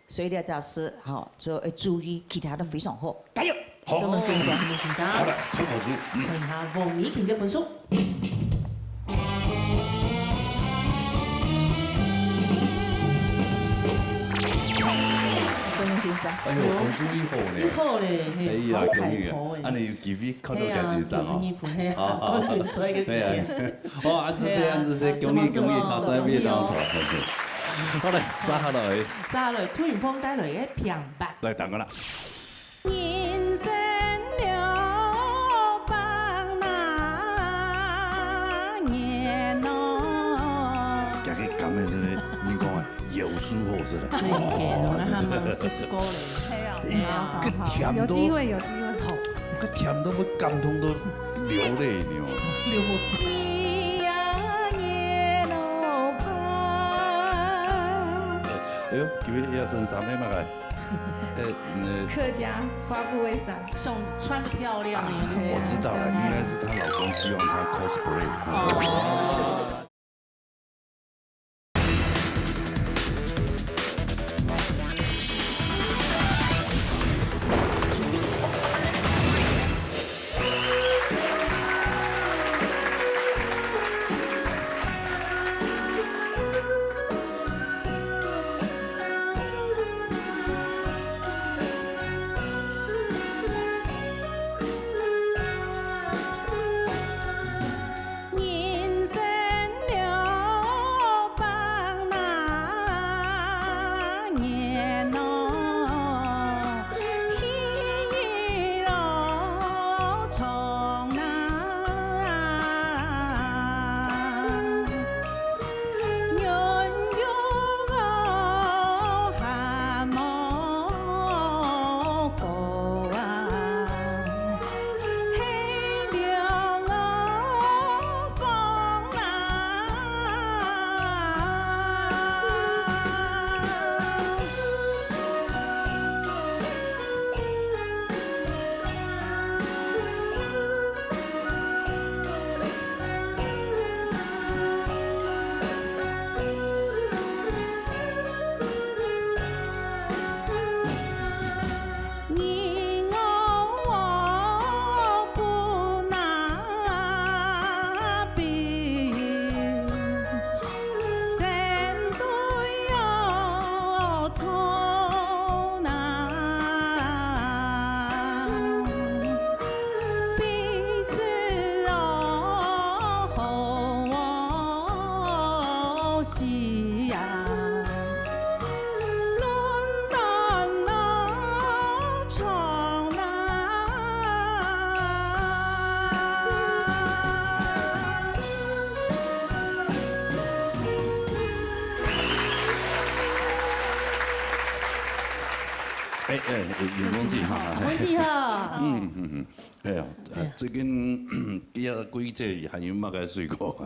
所以呢，大家是，吼，就要注意，其他都非常好，加油！好。什麼先生？什麼先生？好的，看分數。嗯。看一下黃怡婷个分數。什麼先生？哎喲，分數已好呢。已好咧，嘿，哎呀，好彩頭欸。恭喜啊！恁樣有機會看到這先生哦。係啊，九十二分，係啊，好，好，好。講緊所一個時間。係啊。 哦，恁仔細，係啊，恁仔細，恭喜，恭喜，好，再會，當好。好嘞，接下來。接下來，杜雲鳳帶來个平白。來，等我啦。人生了百那年哦。這个感覺真的，你講啊， 有舒服是的。對，對，我們還蠻四十過嘞。係啊。哎，好，好，好。个甜都，有機會，有機會。好。个甜都會感動到流淚呢。流目汁。你呀，你老伴。哎喲，今日要升三个嘛，哎。呃，呃。客家花布衣裳。像穿得漂亮一樣。啊，我知道了，應該是她老公希望她cosplay。哦。哎，哎，哎，有忘記哈。忘記哈。嗯，嗯，嗯。哎呀，哎呀。最近，這季節還有麼个水果？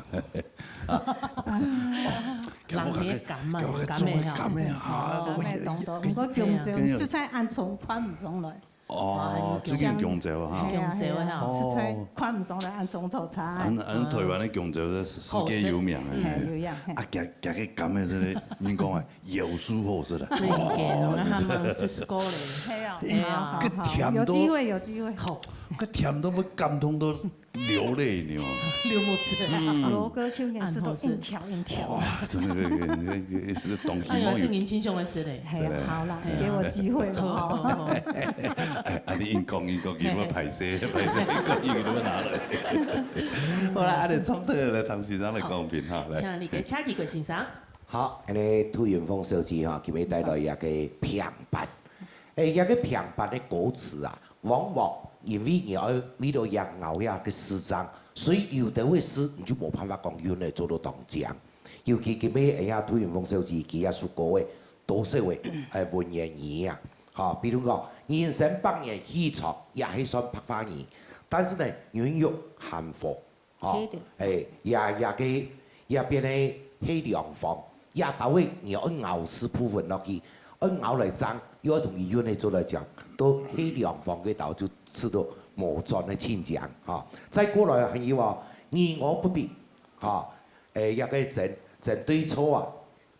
人也感冒，感冒哈。感冒哈。感冒當多，毋過弓蕉實在恁重，看毋上來。 哦，最近弓蕉啊，哈。係啊，係啊，哦。實在看毋上來恁種做菜。恁，恁台灣个弓蕉係世界有名个。係，有影，係。啊，佢，佢个柑仔真个，人講啊，有數好食啦。真个，哦，那還蠻四十過嘞。係啊。哎，好，好，好，个甜都，有機會，有機會。好。个甜都會感動到流淚呢。流目汁。嗯。羅哥去年是都硬挑硬挑。哇，真个，个，个，个，个是東西哎呀，這年輕兄的事嘞。嘿，真的。好啦，嘿啊。給我機會了哦。好，好，好。哎，啊，你硬講，硬講，佢會歹勢，歹勢，硬講，硬講，都拿來。好啦，啊，你從頭來聽先生來講評哈，來。請你个車吉貴先生。好，恁呢杜雲鳳小姐哈，今日帶來一個平白。哎，一個平白个歌詞啊，往往因為你愛為了贏𠢕這个市場，所以有兜个事你就無辦法講運个做到當靚。尤其今晡日𠊎兜杜雲鳳小姐佢這首歌个多少个，呃，文言語啊，吼，比如講，人生百年戲場，也係算白話語，但是呢，人欲含糊，吼，係个。欸，也，也个，也變个係兩方，也到位你愛咬字部分落去，愛咬來爭，又愛同佢運个做來講，都係兩方个道就試到無轉个情景，吼。再過來還有哦，你我不必，吼，欸，這个針，針對錯啊，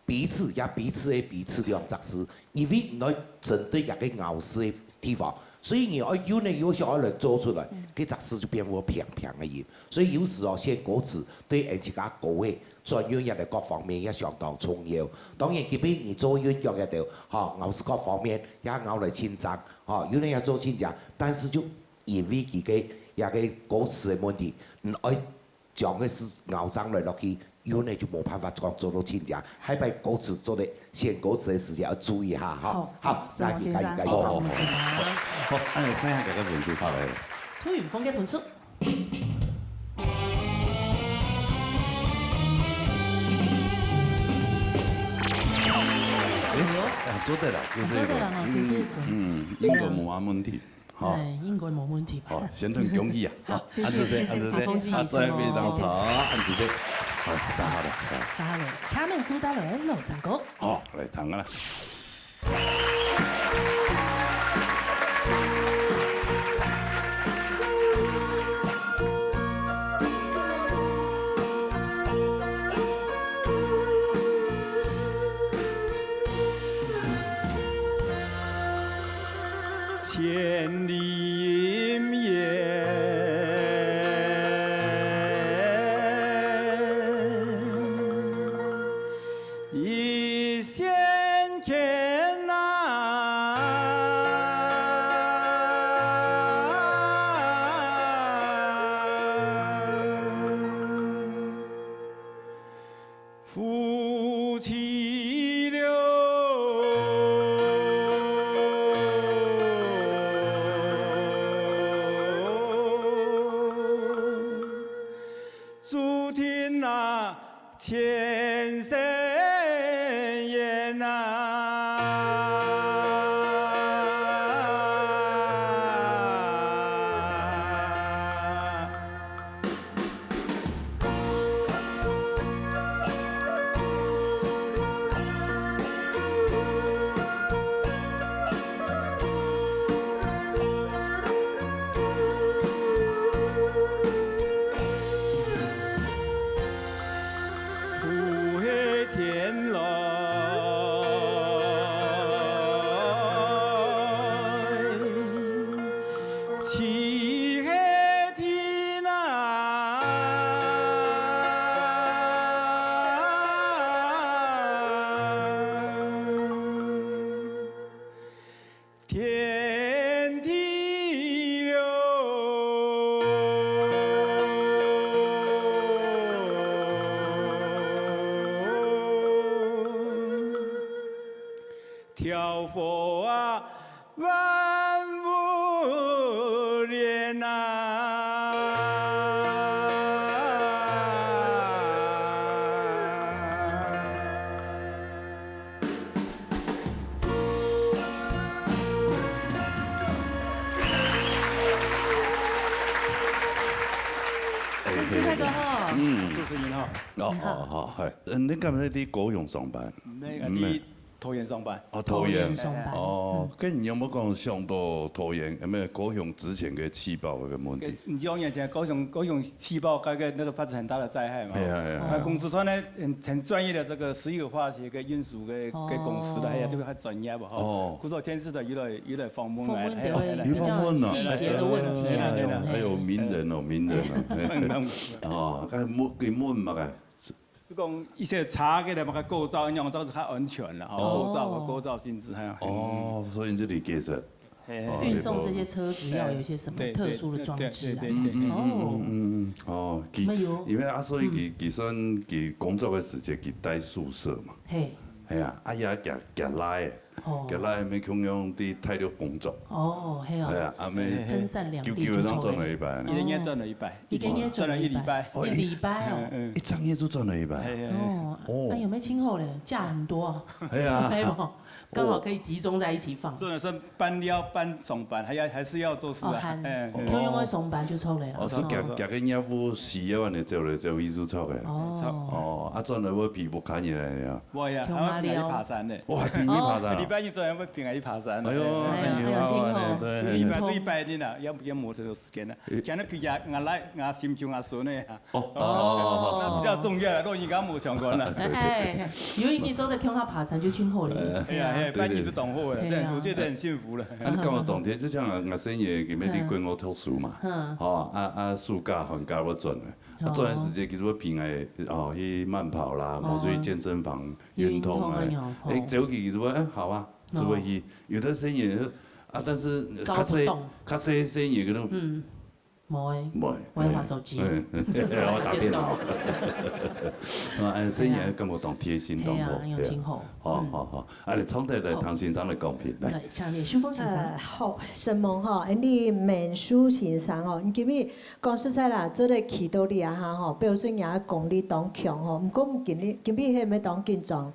彼此也彼此个彼此兩隻字，因為你愛針對這个咬字个地方，所以你愛運个又想愛來做出來，這隻字就變無平平个音。所以有時哦，選歌詞對𠊎自家歌个轉運也來各方面也相當重要。當然，今晡日你做運腳个頭，吼，咬字各方面也咬來清爽，吼，有人也做清爽，但是就因為佢个這个歌詞个問題，你愛 將个字咬上來落去，運个就無辦法講做到清楚。下擺歌詞做得選歌詞个時節要注意下哈。好，好，好，加油，加油，加油！好，好，好，好，恁樣看下這个分數，好，來。杜雲鳳个分數。哎，啊，做得了，就這个。做得了哈，就是嗯，應該無啥問題。 好。哎，應該無問題吧？好，先同恭喜啊！好，謝謝，謝謝，恁仔細，恁仔細，啊，再非常好，恁仔細。好，三號了，三號。請問蘇大倫，老三哥。好，來聽啊。千里姻缘，一线牵呐。 夫妻了，注定那前世缘呐。哎，主持人好。嗯。主持人好。哦，你好。哦，好，嗨。嗯，你敢係在高雄上班？毋係，嗯。在桃園上班。哦，桃園。桃園上班。哦，嗯。該你有無講想到桃園，有無高雄之前个氣爆个問題？你講以前高雄，高雄氣爆，該个那個發生很大的災害嘛。係啊，係啊。那公司算呢，很，很專業的這個石油化學跟運輸个，哦。个公司的，哎呀，就較專業吧，吼。哦。故所電視台有來，有來訪問來，訪問就會哎呀，比較細節的問題啊。哎呀，哎呀，哎呦，名人哦，名人哦。哦，該問，佢問麼个？ 就講一些車个嘛，个構造，仰般做較安全啦，吼，哦。構造，構造性質，哎呀。哦，所以這裡解釋。嘿，嘿。哦，運送這些車子要有一些什麼特殊的裝置啊？對，對，對，對，對，對。哦。嗯，嗯，嗯，嗯，哦，佢，沒有。因為啊，所以佢，嗯。佢算佢工作个時節，佢戴宿舍嘛。嘿。係啊，啊，也行，行來个。哦。佢拉姆共樣在大陸工作。哦，係哦。係啊，阿姆分散兩地就臭了。久久會當轉來一擺。一個月轉來一擺。一個月轉來一擺。轉來一禮拜。哦，一禮拜哦。嗯，嗯。一隻月就轉來一擺。係，係，係。哦，哦。那有沒有今後咧？假很多啊。係啊。係嗎？剛好可以集中在一起放。哦。真的是 半夜半上班，還要，還是要做事啊。哦，還，哎，哦，共樣愛上班就錯了啦。哦，就哦。行，行个業務需要恁樣走來走去就錯个。哦。哦，啊，轉來會比不看起來呀。會啊，共下還要陪佢爬山呢。哦，還陪佢爬山啊？哦，禮拜日轉來會陪佢爬山。哎喲，哎呀，哎喲，哎喲，很辛苦。哎喲，對。一禮拜就一擺日啊，要，要無就有時間啊。哎。像該陪佢，𠊎倈，𠊎心上阿孫个啊。 哦，哦，哦，哦，哦。那比較重要啦，老人家無相關啦。哎，有一日做得共下爬山就盡好了。哎呀，哎，對，對。半夜就當好了，哎呀。這樣我覺得很幸福了。啊，你敢有當貼，就像啊，𠊎細人佢乜在國外讀書嘛，嗯。吼，啊，啊，暑假寒假會轉來，啊，哦。轉來時節其實會陪𠊎，哦，去慢跑啦，哦。無就去健身房運動啊。運動啊，哦。哎，走去其實會，哎，好啊，就會去。哦。有的細人，啊，但是較細，走不動。較細細人可能，嗯。 無欸，無欸，我在滑手機。嗯，我打電腦。啊，哎，所以你還感覺當貼心，當好，係啊，係啊。有真好。好，嗯。好，好。啊，你重新來聽先生个講評，來。來，請你，秀鳳先生。呃，好，承蒙吼，恁樣孟淑先生吼，你今日講實在啦，做得去到這下吼，表示你个功力當強吼，毋過今日，今日係毋係當緊張？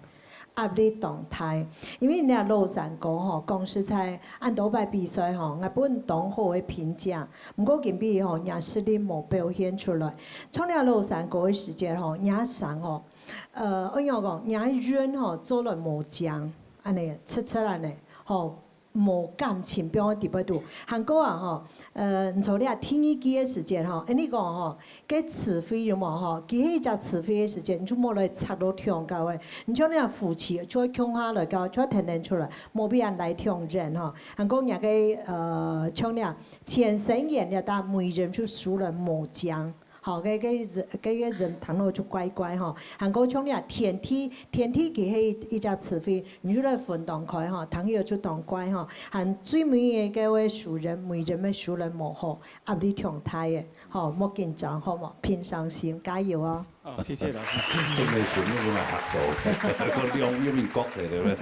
壓力當大。因為若老山歌吼，講實在，恁多擺比賽吼，𠊎分當好个評價，毋過今晡日吼，若實力無表現出來。唱這老山歌个時節吼，若聲吼，呃，仰般講，若韻吼，做來無靚，恁樣，直直恁樣，吼，無感情放在底背肚。還過啊吼，呃，你做這第二句个時節吼，恁樣講吼， 該詞彙有無吼？佢係一隻詞彙个時節，你就莫來插到中間个。你像你个副詞，就愛共下來个，就愛跈等出來，莫分人拉中間吼。還過若个，呃，像你啊，前三言了，但尾音就收來無靚。吼，該，該人，該个人聽了就怪怪吼。還過像你啊，天地，天地佢係一隻詞彙，你就來分當開吼，聽了就當怪吼。還最尾个該位收音，尾音个收來無好，壓力強大个。 吼，莫緊張，好無？平常心，加油哦！哦，謝謝老師。今日節目有蠻合作，講兩，有民國个，對不對？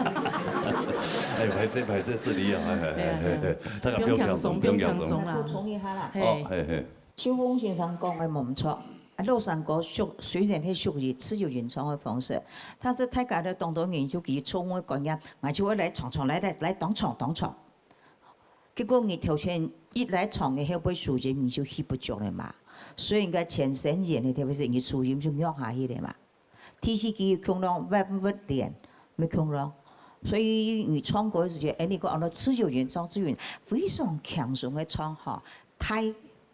哎，歹勢，歹勢，失禮啊，哎，哎，哎，哎，大家不用放鬆，不用放鬆啦。補充一下啦。哦，嘿，嘿。秀鳳先生講个無毋著，啊，老山歌屬，雖然係屬於自由演唱个方式，但是大家咧當多人就佢錯誤个觀念，𠊎就會來唱唱，來，來，來，當唱，當唱。 結果你頭前一來唱个後背收音，你就起不足了嘛。所以應該前三言个，特別係你收音就弱下去了嘛。第四句共樣，彎彎連，沒共樣。所以你唱歌个時節，哎，你講安到自由演唱，自由演，非常輕鬆个唱哈，大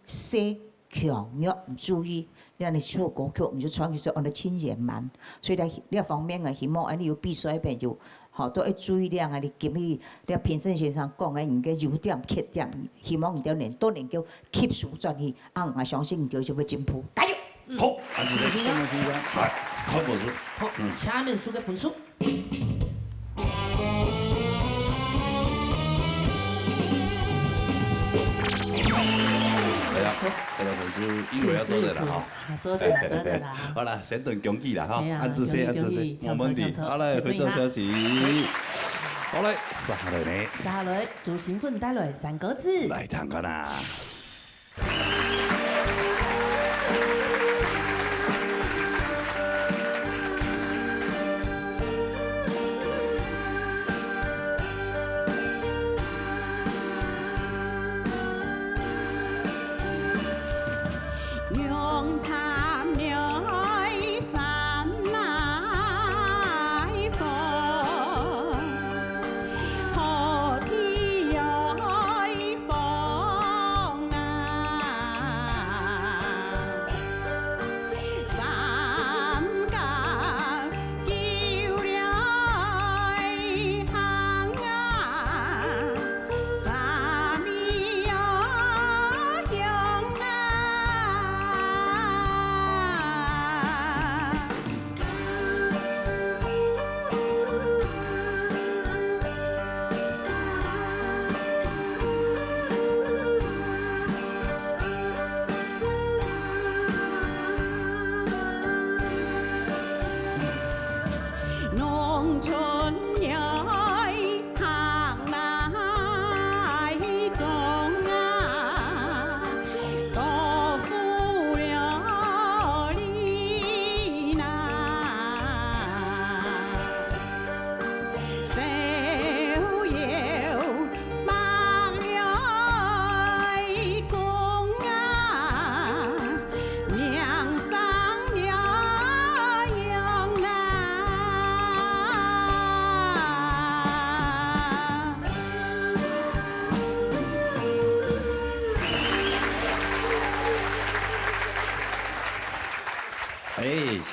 細 強弱毋注意，恁樣首歌曲你就唱起來，安到盡圓滿。所以呢，這方面啊，希望恁樣有比賽个朋友，吼，都愛注意這樣啊，你今日這評審先生講个，你个優點、缺點，希望你兜能，都能夠吸收轉去，啊，𠊎相信你兜就會進步，加油！好，恁仔細。承蒙先生。來，看分數。好，嗯。請問書个分數。 哎呀，這个分數應該要做得了哈。啊，做得了，做得了。好啦，先等恭喜啦哈，哎呀，恁仔細，恁仔細，恭喜恭喜，無問題。請坐，請坐。好嘞，回頭休息。好嘞，接下來呢？接下來，朱新芬帶來三個字。來聽看啊。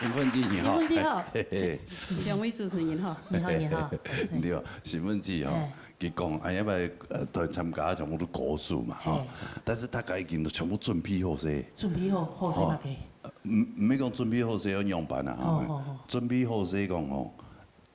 興奮劑吼。興奮劑吼。嘿嘿。兩位主持人吼。你好，你好。對，興奮劑吼，哎。佢講，哎呀，呃，來參加全部都歌手嘛，吼。嘿。但是大家已經都全部準備好勢。準備好，好勢嘛，吼。呃，毋，毋免講準備好勢要仰般啊，吼。好，好，好。準備好勢講吼，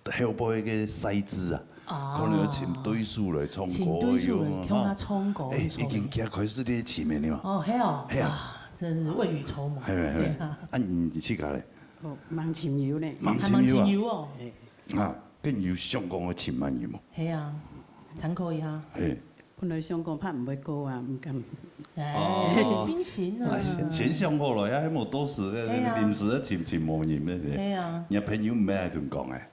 後背个賽制啊，啊。可能要請對手來唱歌，請對手來，有啊，共下唱歌，哎，有錯。已經開始咧請了呢嘛。哦，係哦。係啊。啊，真是未雨綢繆。係咪，係咪？對啊。啊，你自家咧？哦，蠻親友呢。蠻親友啊。還蠻親友哦。嘿。啊，跟你有相關个情感有無？係啊，參考一下。嘿。本來想講怕毋會過啊，毋敢。哎，哦。有信心啊。啊，先，先想好了，呀，還無到時，哎呀。臨時要請，請無人呢。哎呀。你朋友毋愛同講哎。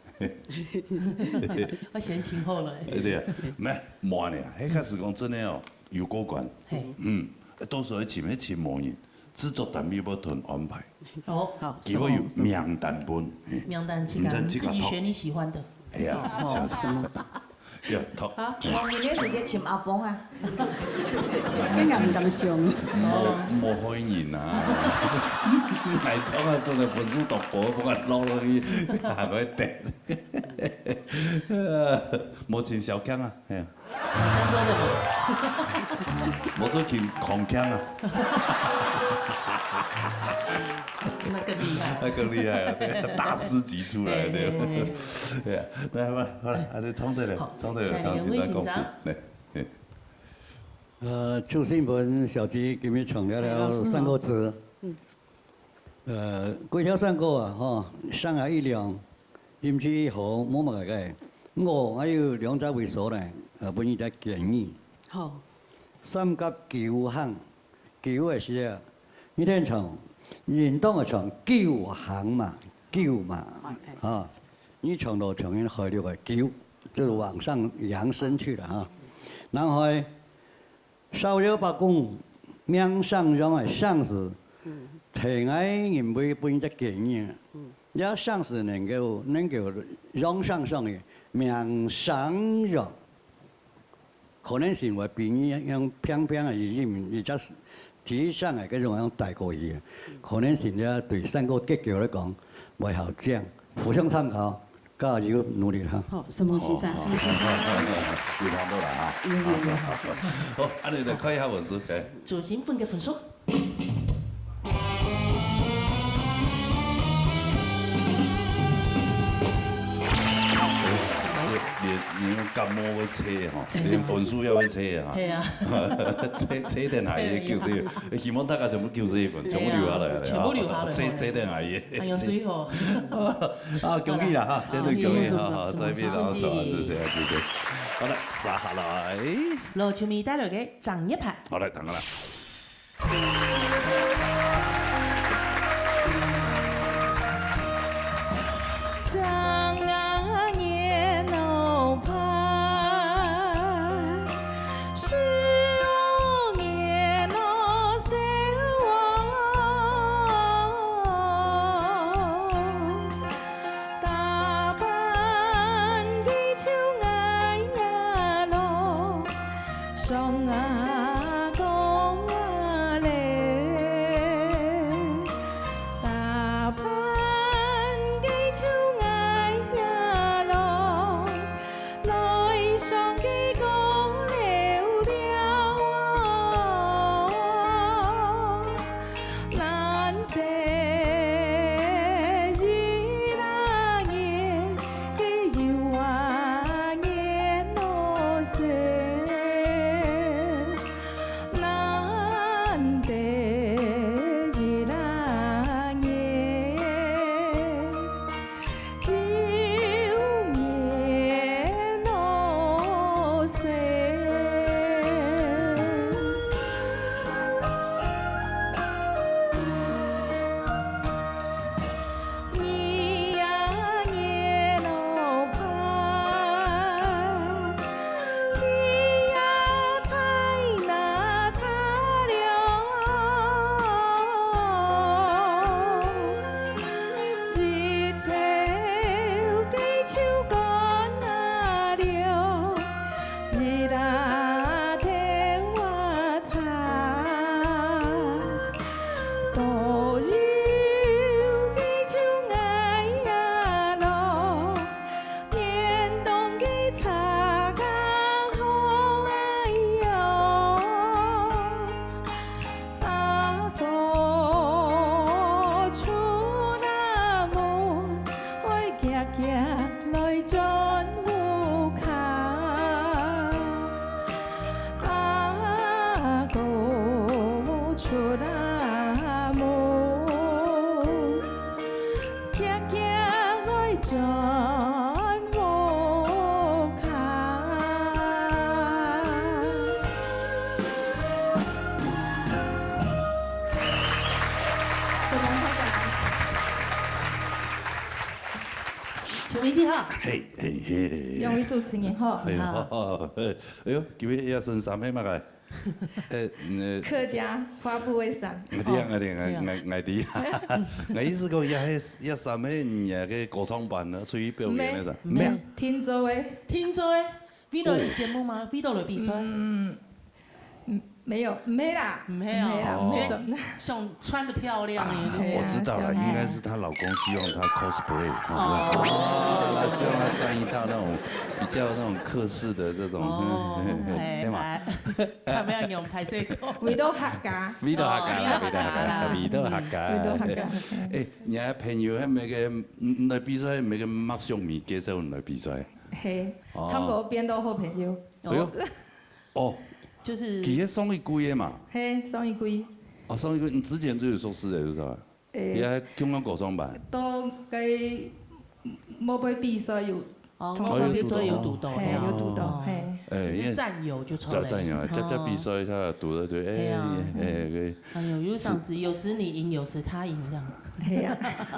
我先請好了。哎，對啊，毋係，無呢，迄開始講真的哦，有過關。嘿。嗯，到時候請，迄請無人。 製作單位要同安排。哦，好，佢會有名單本，嘿。名單自家，毋使自家讀。自己選你喜歡的。哎呀，哦，笑死。什麼？對，讀。啊，無人个直接請阿峰啊。你敢毋敢上？無，無好人啊！來唱啊，做得分數讀薄，毋敢落落去，還會等。無請小強啊，嘿。 唱廣州的嘛。無做琴，狂腔啊。那更厲害。那更厲害啊，對，大師級出來的。對，對，對，對。對啊，來吧，好了，啊，你唱對了，好，唱對了，請兩位先生。當時在讲，来，嘿。呃，朱新文小姐今日唱了了哎，老师好。三个字。嗯。 呃，歸條山歌啊，吼，山河一涼，天氣好，無麼个个。我還有兩隻位所呢，呃，分你隻建議。好。三甲九行，九个時啊，你聽唱，應當个唱九行嘛，九嘛，哎，哎。啊，你唱到唱因海陸个九，就是往上揚升去了哈。然後 少有伯公，命相上个相字，嗯。聽𠊎認為分隻建議啊。嗯。這相字能夠，能夠用上上个命相上，可能性會比你用平平个語音，一隻提上个，搿種樣帶過去个，可能性這對三个結構來講，會好講。互相參考。 加油，努力哈。好，沈峰先生，沈峰先生。有聽到了哈。有，有，有。好，好，好。好，恁樣來看一下文字，哎。朱新文个分數。你，你用感冒个測哈，連分數也會測哈。係啊。測，測等下，測等下。九十一分，希望大家全部九十一分，全部留下來，係啊，全部留下來。測，測等下。 哎喲，最好。啊，恭喜啦哈，先生恭喜，好，好，好，恭喜，再見，好，恭喜。好，謝謝，謝謝。好了，接下來。羅秋米帶來个正月牌。好，來，等下啦。正月喏牌， 來上个高樓了，難得一那年个有啊年老歲。行來轉屋下，阿哥出阿門，行行來轉屋下。請問一下。嘿，嘿，嘿。兩位主持人好。哎呦，哎呦，今日這身衫係麼个？呃，呃，客家花布的衫。𠊎知啊，𠊎知啊，𠊎，𠊎知啊。𠊎意思講，這係，這衫係你个歌唱班啊，出去表演个衫。毋係，毋係。聽說的。聽說的，為到你節目嗎？為到來比賽？嗯，嗯，沒有，毋係啦。毋係哦，毋係啦，哦。毋係這種。想穿得漂亮一點。啊，我知道了，哎呀，應該是她老公希望她cosplay，哦。哦，希望她穿一套那種比較那種客式的這種，哦，嗯，嗯，嗯，哎，對嘛？來，看有無用，歹勢講。為到客家。為到客家啦，哦，為到客家啦，為到客家。為到客家。哎，你个朋友，還有个，嗯，來比賽，還有个麥秀美介紹你來比賽。嘿，哦。唱歌變到好朋友。哎呦，哦，就是佢係上一屆个嘛？嘿，上一屆。哦，上一屆，你之前就有熟識个，係毋係啊？ 誒，也共樣歌唱班。到該某杯比賽有，哦，同，某杯比賽有堵到，嘿，有堵到，哦。嘿。誒，你是戰友就出來。戰友啊，哦。這，這比賽佢堵到，對，誒，嘿啊。誒，誒，哎呦，有當時，有時你贏，有時他贏，這樣。嘿啊。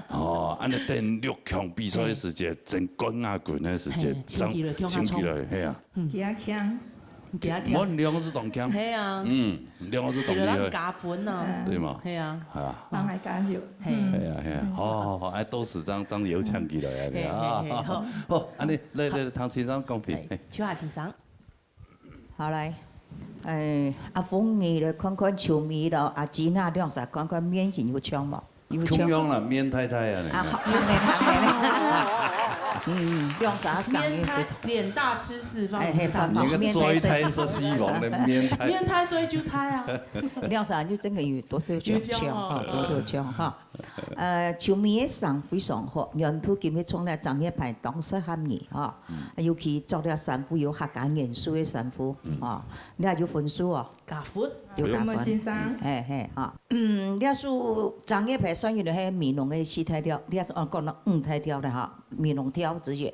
哦，恁樣等六強比賽个時節，嘿。爭冠亞軍个時節，嘿，衝起來，衝啊衝。衝起來，嘿啊。嗯。幾下強。 無，兩個都當強。係啊。嗯，兩個都當厲害。加分啊。對嘛？係啊。係啊。幫佢加油。係。嗯。係啊，係啊。嗯。好，好，好，哎，到時正，正邀請佢來啊，係，係，係，好。好。好，恁樣，來，來，唐先生公平。哎，嘿。秋霞先生。好，來，哎，阿峰，你來看看秋美咯，阿金啊，兩儕看看面型有像無？ 有像。共樣啦，面大大啊，你看。啊，好，面大大。嗯，兩儕聲音不錯。面大，臉大吃四方，哎，嘿，不是他。你个嘴大食四方的面大。面大嘴就大啊。兩儕就真个有多少像，有像哦。哦，多少像哈。呃，秋美个聲非常好，原來今日唱了正月牌當適合你哈。嗯。尤其著了衫褲，有客家元素个衫褲，嗯。哦，你還有分數哦。 加分。有加分。什麼先生？嘿，嘿，哈。嗯，這首正月牌算有个係美濃个四大調，這首，哦，講到五大調了哈，美濃調之一。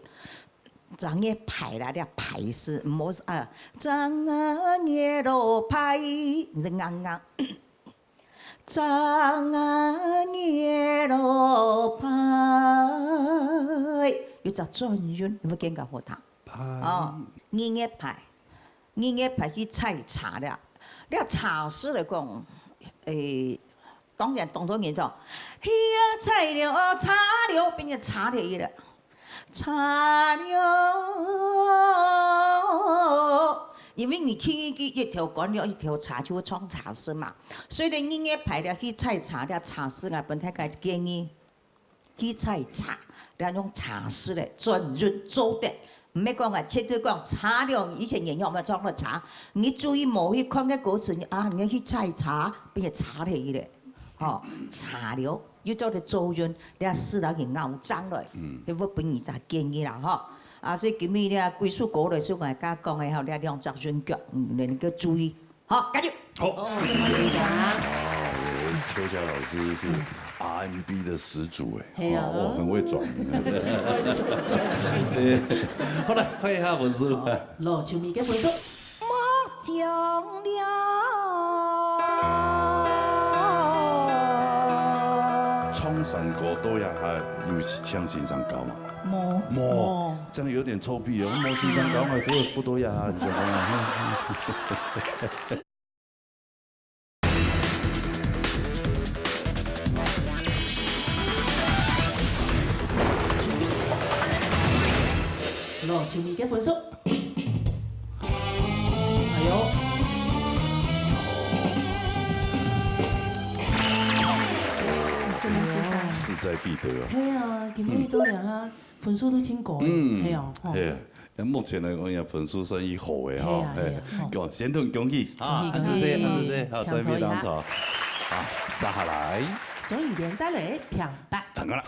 正月牌啦，這牌是，毋好，啊，正月落牌，你是硬硬。正月落牌，有隻轉韻，有無見過好聽？牌。哦，二月牌。 二月牌去採茶了。這茶字來講，誒，當然當多人講，去啊採了茶了，變成茶了去了。茶了，因為你天氣一條乾了，一條茶就會唱茶字嘛。所以呢，二月牌了去採茶了，茶字啊，分大家建議。 去採茶，你用茶字來轉韻做得。毋係講啊，絕對講茶了，以前人用麼个裝个茶，你注意無去看个歌詞，你啊，你去採茶，變成茶了去了。吼，茶了，又做得做韻，你啊，使人去咬章來，嗯。佢會分你一隻建議啦，吼。啊，所以今日呢，歸首歌來，所以𠊎剛講个吼，這兩隻韻腳，嗯，你个注意。 好，加油！好，哦，謝謝。謝謝。哇，秋霞老師是R and B的始祖哎，係啊。哇，哦，很會轉。真會轉，轉。對，好，來，看一下分數。好，羅秋美个分數。莫講了。唱山歌到這下有請先生教嗎？無。無。無。 這樣有點臭屁哦，無先生教𠊎都會輔導呀，你知道嗎？羅秋美个分數。哎喲。什麼先生？勢在必得啊。係啊，今日到了哈。 分數都真高誒，嗯，係哦，吼。係啊，目前來講，也分數算係好个吼，係啊，係啊，嘿，吼。恭，先同恭喜啊，恭喜，恭喜。恁仔細，恁仔細，好，請坐一下。再見，當初。啊，接下來。鍾穎賢帶來平白。當然啦。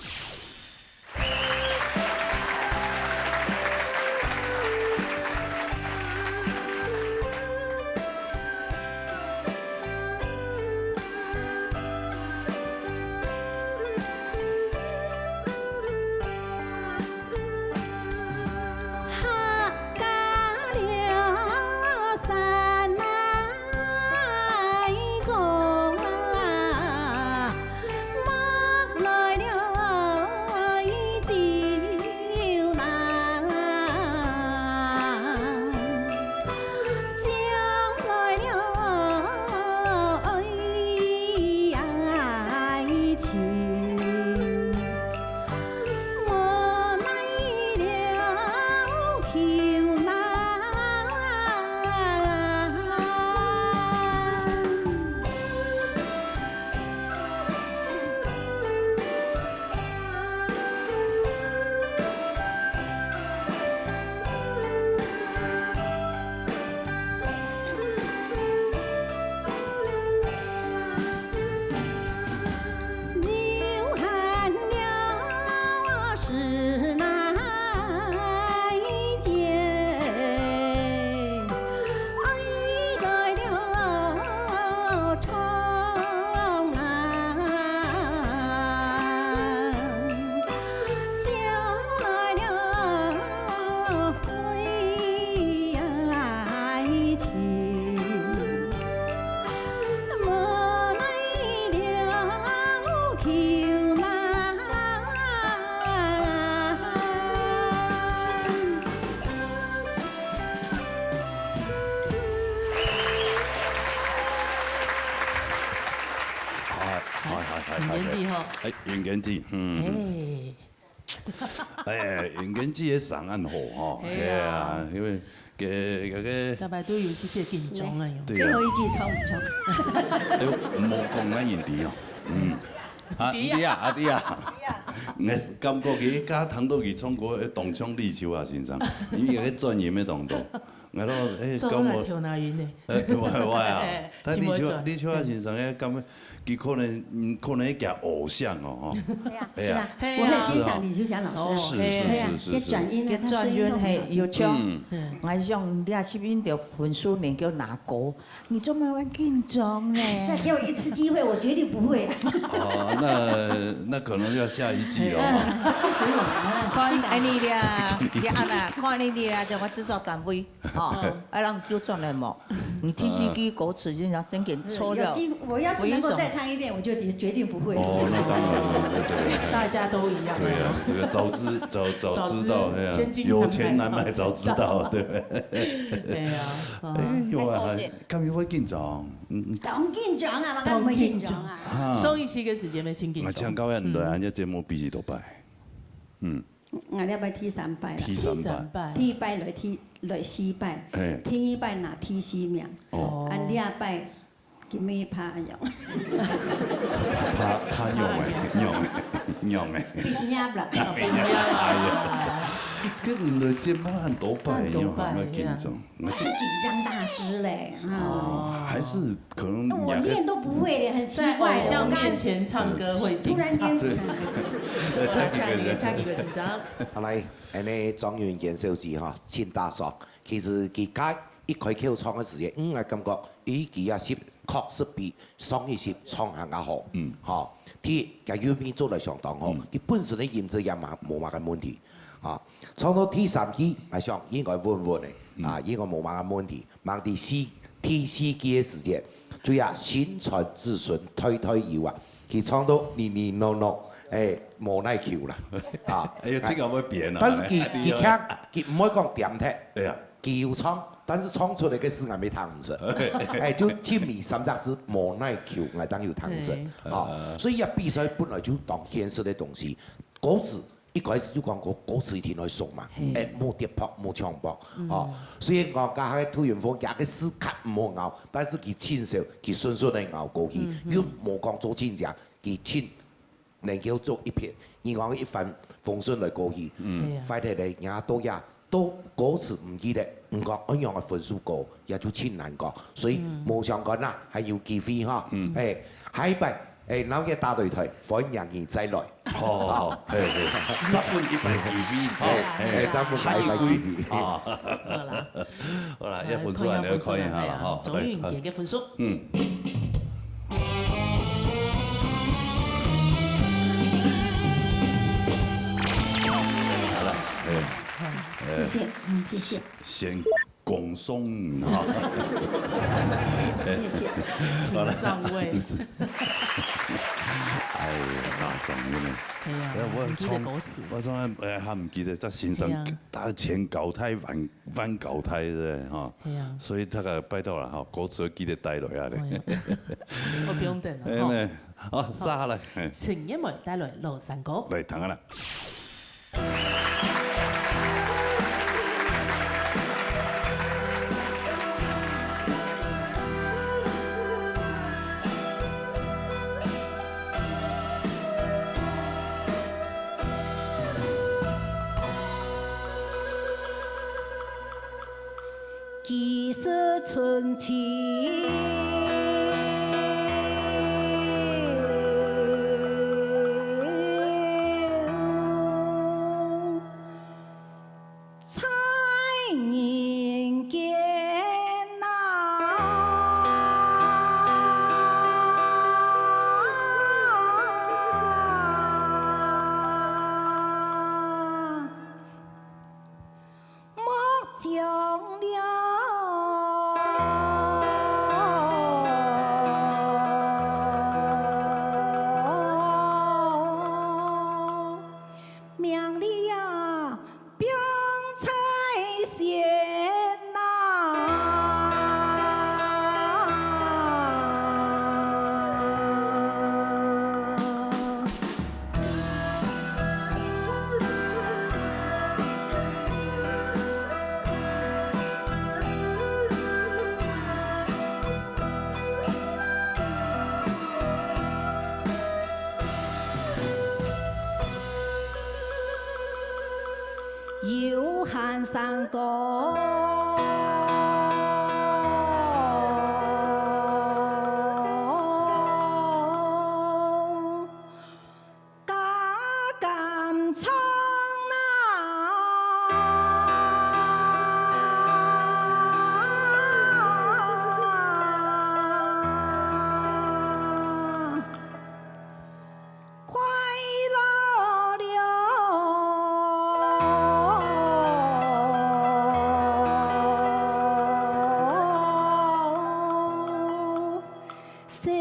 哎，永健姐，嗯，哎，永健姐个聲恁好吼，係啊。係啊，因為个，个，个，大家都有一些緊張啊，有。對啊。最後一句唱毋唱？哎喲，莫講𠊎認得哦，嗯。啊，知啊。知啊，啊，知啊。𠊎感覺佢，剛聽到佢唱歌，會當像李秋霞先生，因為佢轉音个當多。𠊎都，哎，轉過來頭那暈呢。感覺 呃，我，我啊，哎，但李秋，真無轉。李秋霞先生个，感覺佢可能，嗯，可能係佢偶像哦，吼。對啊，哎呀，是啊，係啊。我很欣賞李秋霞老師啊。哦，是，是，係啊，是，是，是。佢轉音啊，佢轉音係有像，嗯。嗯。𠊎想你啊，是毋是就分數能夠拿高？你做麼會緊張呢？再給我一次機會，我絕對不會。哦，那，那可能要下一季了哦。氣死我了！看，哎，你啦，你啊啦，看你啦，就我製作單位。 哦，嗯。啊，讓你糾正了嘛。你第四句歌詞人家真正錯了。有機，我要是能夠再唱一遍，我就絕，絕對不會。哦，那當然了，對，對，對。大家都一樣啊。對啊，這個早知，早，早知道，早知，哎呀，千金難買早知道。有錢難買早知道，對不對？對啊，哎，有啊，還，敢有會緊張？嗯，嗯。當緊張啊，嘛，敢會緊張啊？啊。上一期个時間沒請緊張。啊，請教一下，你來參加節目比幾多擺？嗯。 𠊎這擺第三擺啦。第三擺。第三擺。第一擺來第，來四擺，嘿。第二擺拿第四名。哦。啊，這擺今日拍恁樣。拍，拍樣欸，樣欸，樣欸。畢業啦。畢業啦。哎呀，跟你的節目很多擺，很多擺，有沒有緊張？呀。 我是緊張大師嘞，啊。哦，還是可能你還可以，我練都不會嘞，很奇怪的，在偶像面前唱歌會緊張。我剛，突然間，對。呃，蔡吉哥，蔡吉哥先生。好，來，恁呢，張永健小姐哈，盡大爽。其實佢剛一開口唱个時間，嗯，𠊎感覺，咦，佢也是確實比上一集唱還較好。嗯。吼，第一，佢韻味做得相當好，嗯。佢本身个音質也嘛，無麼个問題。啊， 唱到第三句，𠊎想應該穩穩个，嗯。啊，應該無麼个問題。吂第四，第四句个時間，主要新傳子孫代代有啊，佢唱到呢呢喏喏，哎，無耐久啦，啊。哎喲，這個會變啊。但是佢，哎，佢聽，佢毋會講點忒，哎呀。佢有唱，但是唱出來个字𠊎乜聽毋識，哎，就前面三隻字無耐久，𠊎當有聽識，對。啊，所以啊，比賽本來就當現實个東西，歌詞 一開始就講過，歌詞一定愛熟嘛，嘿。哎，莫跌拍，莫搶拍，嗯。哦，雖然講該下个杜雲鳳佢个字較毋好咬，但是佢盡熟，佢順順个咬過去，嗯，嗯。又無講做親情，佢盡能夠做一片，你講一帆風順來過去，嗯。對啊。反正呢，人家都也，都歌詞毋記得，毋講恁樣个分數高，也就盡難講，所以嗯。無相干啦，還有機會哈，嗯。哎，下一擺 哎，鬧熱大擂台，歡迎你再來。好，好，好，嘿，嘿，再分一擺機會，好，哎，嘿，哎，再分下一擺機會。下一回，啊。好啦，好啦，來，要分出來，來，看一下啦，看一下，哈。哎呀，張永健个分數。嗯。好了，哎，謝謝，嗯，謝謝。先 恭送哈。謝謝。請上位。哎呀，那上面呢？哎呀，哎呀，我毋記得歌詞。我從來，哎，還毋記得，在先生，哎呀。他千交代萬，萬交代的哈。哎呀。所以大家拜託了哈，歌詞記得帶來啊嘞。哎呀，我不用等了，哎，哈。 好，接下來，嘿。陳燕梅帶來老山歌。來，聽下啦。有閒山歌，敢敢唱啊！快乐了。逍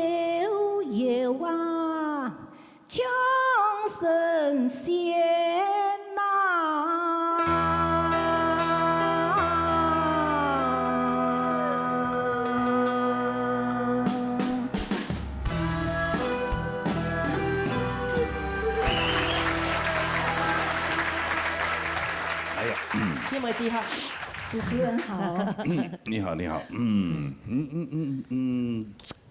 遥啊，唱神仙呐。哎呀，你有没有记号？主持人好，你好，你好，嗯，嗯嗯嗯嗯，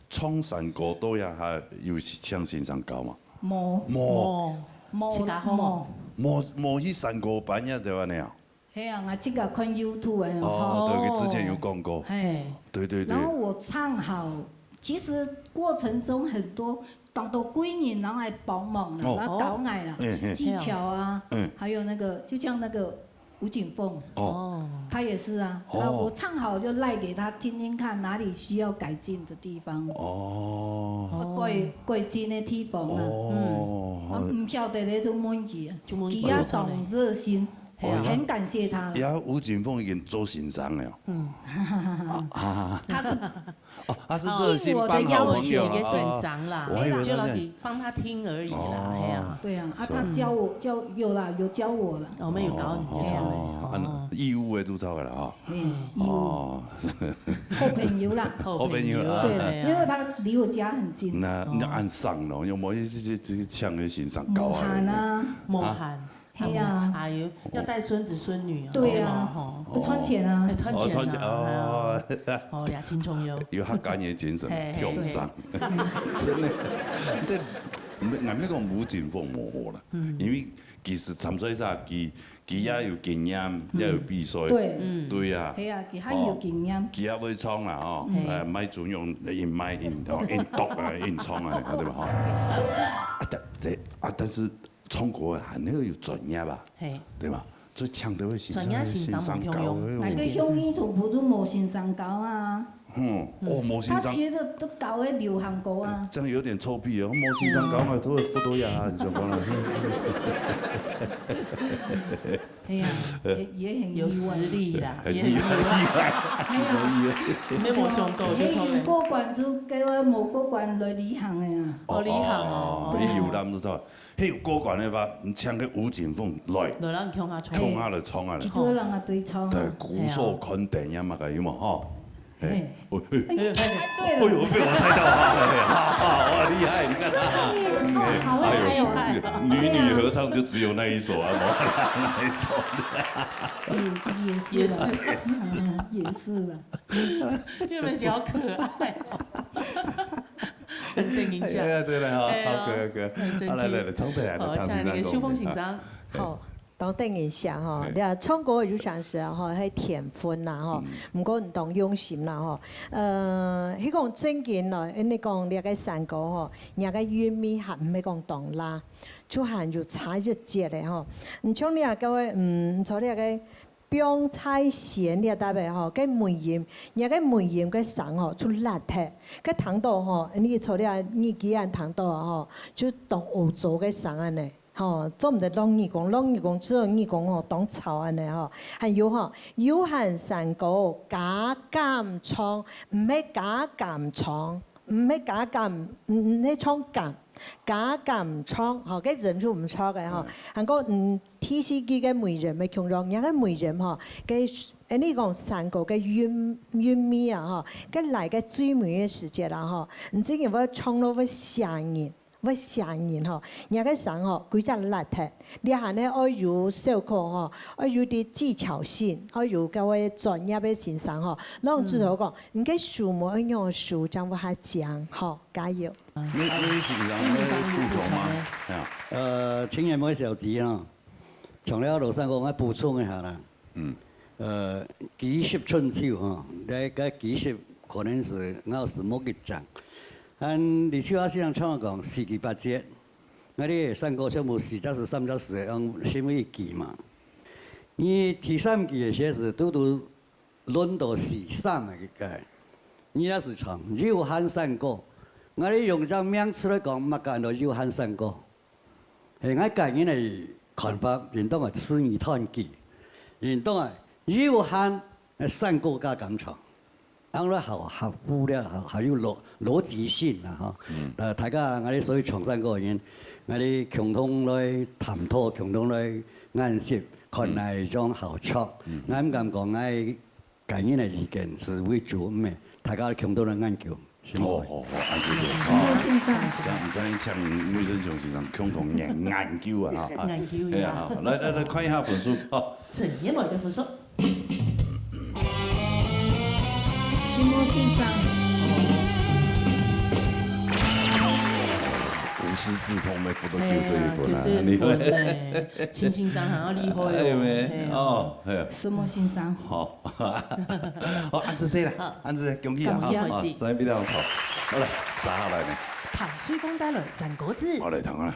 唱山歌都要还有请先生教嘛？无无，无自家好无，无无去山歌班呀，对吧？那样。系啊，我自家看YouTube个哦，吼，对，之前有讲过。嘿，对对对然。后我唱好，其实过程中很多当多贵人然后来帮忙了，哦然后搞矮了嗯嗯，技巧啊嗯，还有那个就像那个吴景凤，哦她也是啊，哦啊我唱好就赖给她听听看哪里需要改进的地方，哦啊改改进的地方啊，嗯。啊哦，毋晓得咧就问佢啊，就问佢佢也當熱心，哦很感謝他了。呀，吴景凤已经做先生了。嗯。啊，他是哦，他是热心帮好朋友了。也很哦长啦，我还以为他在就让你帮他听而已啦，哎呀，对啊，啊，他教我教有啦，有教我了。我们有搞你就错哦，了。啊，义务的注册了哈。嗯，哦，好朋友啦，好朋友啦对，对啊因为他离我家很近。那那按上了，有没有这这这个抢的先生无搞閒啊，无閒，嘿啊，哎呦，要带孙子孙女啊，对啊吼，要賺錢啊要，賺錢啊，哦，賺錢哦，哦，兩情重要，有客家人精神嘿，嘿向上，真的，这俺没讲吴景凤无好啦，因为其实参赛者佢佢也有经验，也有比赛，对，嗯，对呀，嘿啊，佢還有經驗，佢也會唱啦吼，嘿呃，買專用音麥音哦，音讀啊，音唱啊，對吧吼？啊，但这啊，但是唱歌還要有專業啊，嘿，對吧？所以搶到个先生，專業先生無共樣先生高那个鄉音全部都無先生教啊，嗯，哦，無先生，他學的都搞个流行歌啊，這樣有點臭屁哦，無先生高嘛，都會輔導呀，你想講啦。哎呀，也也很意外。有實力啦，很也很意外，哎呀，沒有想到就哎，有錯了。過關就叫我無過關來旅行的啊。哦，旅行哦，哦，你有啦，毋錯。嘿，有過關个話，你請个吳景鳳來，來，咱共下唱。共下來唱啊，佢做人啊對唱對啊，，鼓手看電影嘛，有無吼？嘿，哦，嘿哎，你猜對了。哎呦，被我猜到啊！哎呀，好，好，哇，厲害！你看他，真的耶，你看好会猜哦。哎呦，女女合唱就只有那一首啊，那一首。也也是啦，嗯也是啦。月梅姐好可愛哦。很等一下，哎呀，对了哈，哎呀好，可以可以，很生气好，来来来，唱起来，好，唱像那个秀凤先生，好，當得人惜吼嘿，你啊唱歌就像是吼，係天分啦吼嗯，毋過你當用心啦吼。呃，係講正經咯，你講這个山歌吼，若个韻味還毋係講當罅，就還有差一節个吼。你像你啊，各位，嗯，像這个放在弦這搭个吼，个尾音，若个尾音个聲吼，就辣忒。个聽到吼，你坐這耳機啊聽到啊吼，就當烏糟个聲恁呢。 吼，做毋得落耳公，落耳公只有耳公吼當吵恁呢吼。還有吼，有閒山歌加減唱，毋係加減唱，毋係加減，毋毋係唱減，加減唱，吼，个人就毋錯个吼。還過嗯，第四句个尾音个共樣，若个尾音吼，个，誒，你講山歌个韻韻味啊吼，个來个最尾个時節啦吼，你真个會唱到會嚇人。 會嚇人吼，若个聲吼，規隻辣忒。這下呢，愛有小可吼，愛有啲技巧性，愛有各位專業个先生吼，摎指導講，你个手模愛仰手，正會較靚吼，加油。你你先生有補充嗎？啊，呃，青年妹小姐啊，像了羅山歌，𠊎補充一下啦。嗯。呃，幾十春秋吼，這个幾十可能係𠊎係無幾正。恁李秋華先生常講四季八節，𠊎這山歌全部四隻字、三隻字，用先為一句嘛。你第三句个時節係拄拄輪到四三个，你也係唱有限山歌。𠊎這用一隻名詞來講，麼个安到有限山歌？ 係𠊎個人个看法，應當係詞義團結，應當係有限个山歌加敢唱，恁樣好合乎了，好，好有邏，邏輯性啦，吼。嗯。呃，大家𠊎兜所有唱山歌个人，𠊎兜共同來探討，共同來研習，看哪一種好唱。嗯。𠊎毋敢講𠊎 個人个意見係為主，毋係，大家共同來研究。哦，好，好，恁仔細。石墨先生。這樣，這樣請魏生雄先生共同研，研究啊，哈。研究一下。哎呀，好，來，來，來看一下分數，好。陳燕梅个分數。石墨先生。無師自通，沒輔導九十一分啊，哎呀，你九十一分呢，陳先生還要厲害哦。哎，沒，哎呀。哦，哎呀。石墨先生。好。 好，恁仔細啦，好。恁仔細，恭喜啊！恭喜恭喜。好，再比較好。好了，接下來呢？唐水鳳帶來山歌子。好，來聽啊。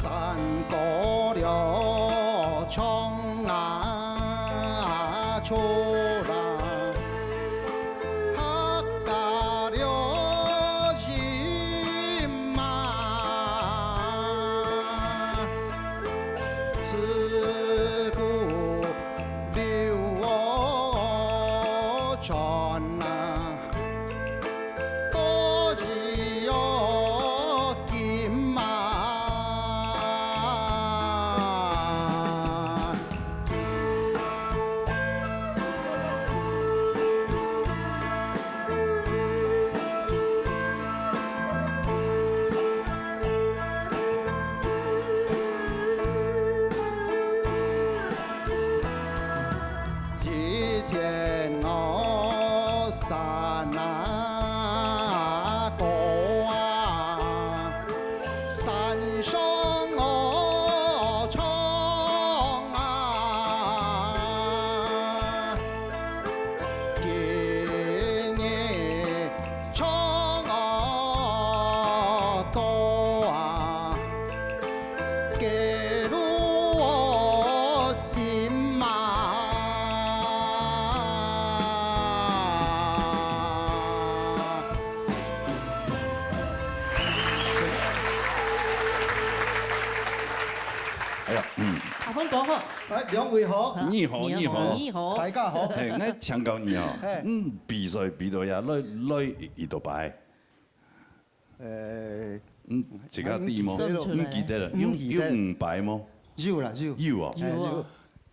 山歌了唱啊唱啊，客家了吟啊，自古流传啊。 到如今啊。以前我山啊高啊，山上我唱啊，今日 唱啊多啊，给了我心啊。哎呀，嗯。阿峰哥好。哎，两位好。你好，你好，你好。你好。大家好。哎，𠊎请教你哦，哎。嗯，比赛比到呀，来，来一，一多摆。 呃，嗯，自家知無？嗯，毋記得了，有，毋記得。有五擺無？有啦，有。有哦。有啊。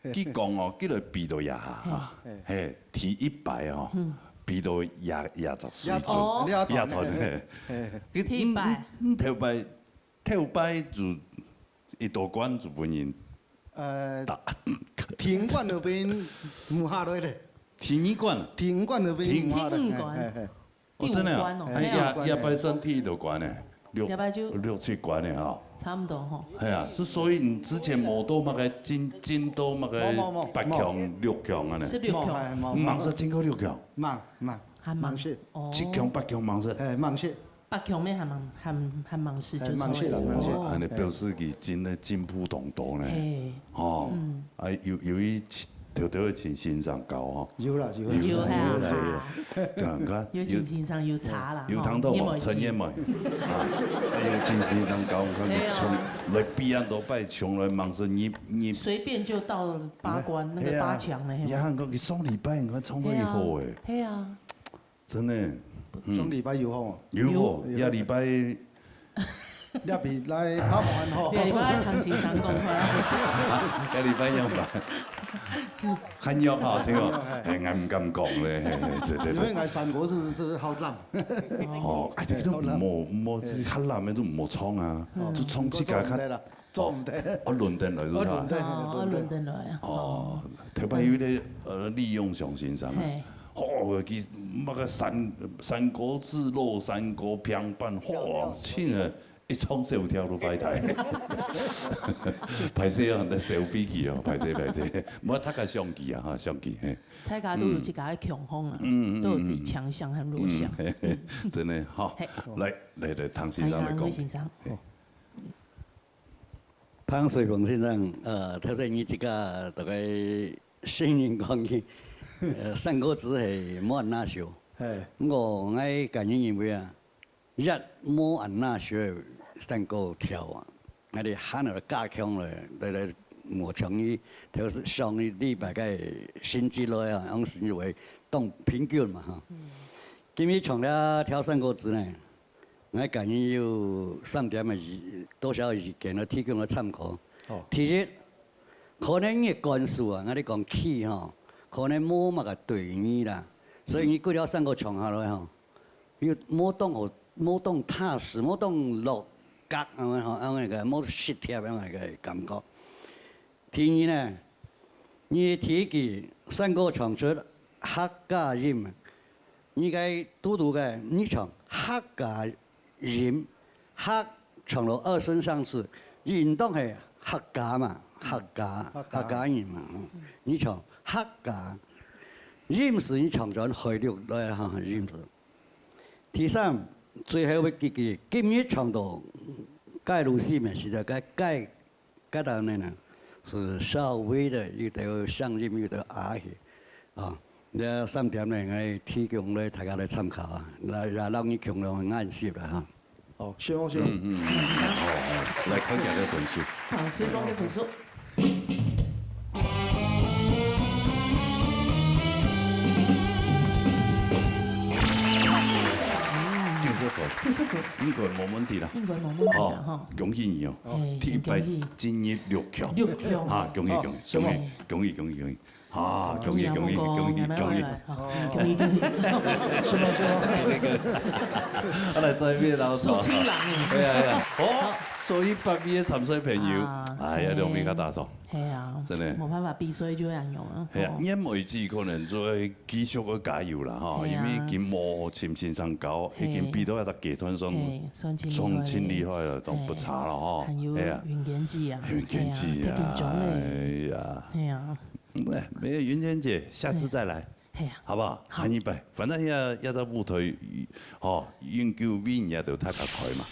哎，有。佢講哦，佢來比到這下啊，嘿。嘿，第一擺哦，嗯。比到這，這隻水準，哦。這段，這段，嘿。嘿。佢，第一擺。嗯，嗯，嗯，頭擺，頭擺就一到關就分人呃，打。天官那邊無下來咧。天二關？天官那邊無下來，天，天五關。嘿，嘿，嘿。 哦，真的啊？第五關哦，哎，嘿啊。也，也擺算第一道關呢，六，也擺就六七關呢吼。差不多吼。係啊，係，所以你之前無到麼个進，進到麼个無，無，無，八強、六強恁呢？係六強。無，無，無。吂識進過六強？吂，吂，還吂。吂識。哦。七強、八強吂識？哎，吂識。八強乜還吂，還，還吂識就哎，吂識啦，吂識。哦。恁呢表示佢真个進步當多呢。嘿。哦。嗯。哎，有，有一 偷偷个請先生教吼。有啦，有啦。有啦，有啦，有啦。有啦。這樣看，有請先生有差啦，有，有聽到無？吼，陳燕梅。啊，有請先生教，看你從來比恁多擺，從來吂識入，入。隨便就到八關，那個八強了，嘿啊。嘿啊。也還講佢上禮拜，你看唱到幾好欸。嘿啊，嘿啊。 真的，嗯。上禮拜有吼？有哦，有。這禮拜這邊來拍完吼。這禮拜聽先生講話。這禮拜樣吧？還有哈，對吧？哎，𠊎毋敢講咧，嘿，嘿，對，對，對。因為𠊎山歌是，是好冷。哦，哎，這个都毋好，毋好，較冷个都毋好唱啊，哦，就唱自家較，做毋得啦，做毋得。哦，哦，輪轉來就係吧？哦，輪轉，哦，哦，輪轉。輪轉來啊。哦，頭擺有一個，呃，李永祥先生啊，嘿。哦，佢那個山，山歌之路，山歌平板，哇，真个。 一唱小調都壞忒。歹勢哦，你小飛機哦，歹勢，歹勢。毋過大家相機啊，哈，相機，嘿。大家都有自家个強項啊，嗯，嗯，都有自己強項和弱項。嗯，嘿，嘿，真个，哈。嘿。來，來，來，唐先生來講。唐先生。嘿。彭水鳳先生，呃，頭先你自家大概承認講你，呃，山歌仔係無恁拿手。嘿。毋過，𠊎個人認為啊， 一無恁拿手个山歌調啊，𠊎兜還愛加強咧，來，來，無像你頭上一禮拜个成績來啊，用成績來當平均嘛，哈。嗯。今日唱這條山歌仔呢，𠊎個人有三點个意，多少意見來提供來參考。哦。第一，可能你个感受啊，𠊎兜講key吼，可能無麼个對你啦，所以你幾條山歌唱下來吼， 又無當好，無當踏實，無當落格，恁樣吼，恁樣个，無適合恁樣个感覺。第二呢，你第一句山歌唱出客家音，你該堵堵个，你唱客家音，客唱到二聲上去，應當係客家嘛，客家，客家。客家音嘛，嗯，你唱客家，音係你唱轉海陸來哈，音係。 第三，最後个幾句，今日唱到該路西面，實在該，該，該搭呢，係稍微个有兜鄉音，有兜阿去，啊，這三點呢，𠊎提供來大家來參考啊，來，也讓你共同个練習啦，哈。好，希望，希望。嗯，嗯，嗯，嗯，好，好，來看一下這分數。好，先講个分數。 九十分。九十分。應該無問題啦。應該無問題啦，哦，吼。恭喜你哦。嘿，第一擺進入六強。六強。啊，恭喜，哦，恭喜，恭喜，恭喜，恭喜，恭喜。啊，恭喜，恭喜，恭喜，恭喜。恭喜，恭喜。恭喜，恭喜。恭喜，恭喜。啊，來，再一遍，老師。手牽人。對啊，對啊。哦，所以八位个參賽朋友，啊，哎呀，嘿。兩位較打爽。 係啊，真个。無辦法，比賽就係恁樣啊。係啊，哦。𠊎妹子可能就會繼續个加油啦，吼，係啊。因為已經無尋先生教，係。已經比到一隻階段上，係，算盡厲害。算盡厲害了，都不差了，吼。係。還有係啊。雲娟姐啊，雲娟姐啊，係啊，忒緊張了。哎呀。係啊。哎，沒有，雲娟姐，下次再來。係。 係啊。好不好？好。下一擺，反正也，也在舞台，吼，永久為人家都大家開嘛。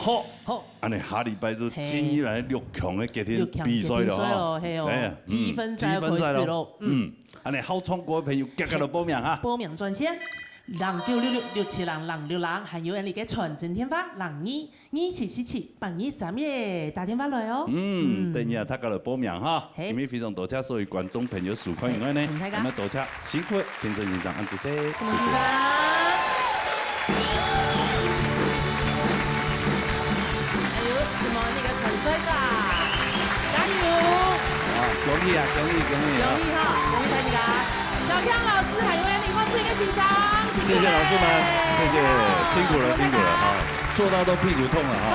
好，好。恁呢下禮拜就進入來六強个決定比賽了，吼。六強決定賽咯，係哦。哎呀，嗯，積分賽要開始咯。積分賽咯。嗯。嗯，恁呢好唱歌个朋友，遽遽來報名哈。報名專線：零九六六六七零零六零，還有𠊎俚个傳真電話：零二 二七四七八二三一，打電話來哦。嗯，嗯。等一下大家來報名哈。係。今日非常多謝所有觀眾朋友收看以外呢，嗯，大家。還愛多謝辛苦評審先生，恁仔細，辛苦先生。謝謝。還有什麼那個參賽者，加油！啊，恭喜啊，恭喜，恭喜啊！恭喜哈，恭喜大家！小強老師還有𠊎俚黃春英先生，辛苦了。謝謝老師們，謝謝，辛苦了，辛苦了哈。 做到都屁股痛了哈。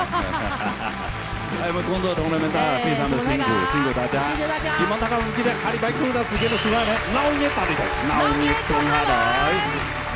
還有我們工作同仁們，大家非常的辛苦，辛苦大家。謝謝大家。希望大家還記得下禮拜空檔時間个時間呢，鬧熱打理台，鬧熱共下來。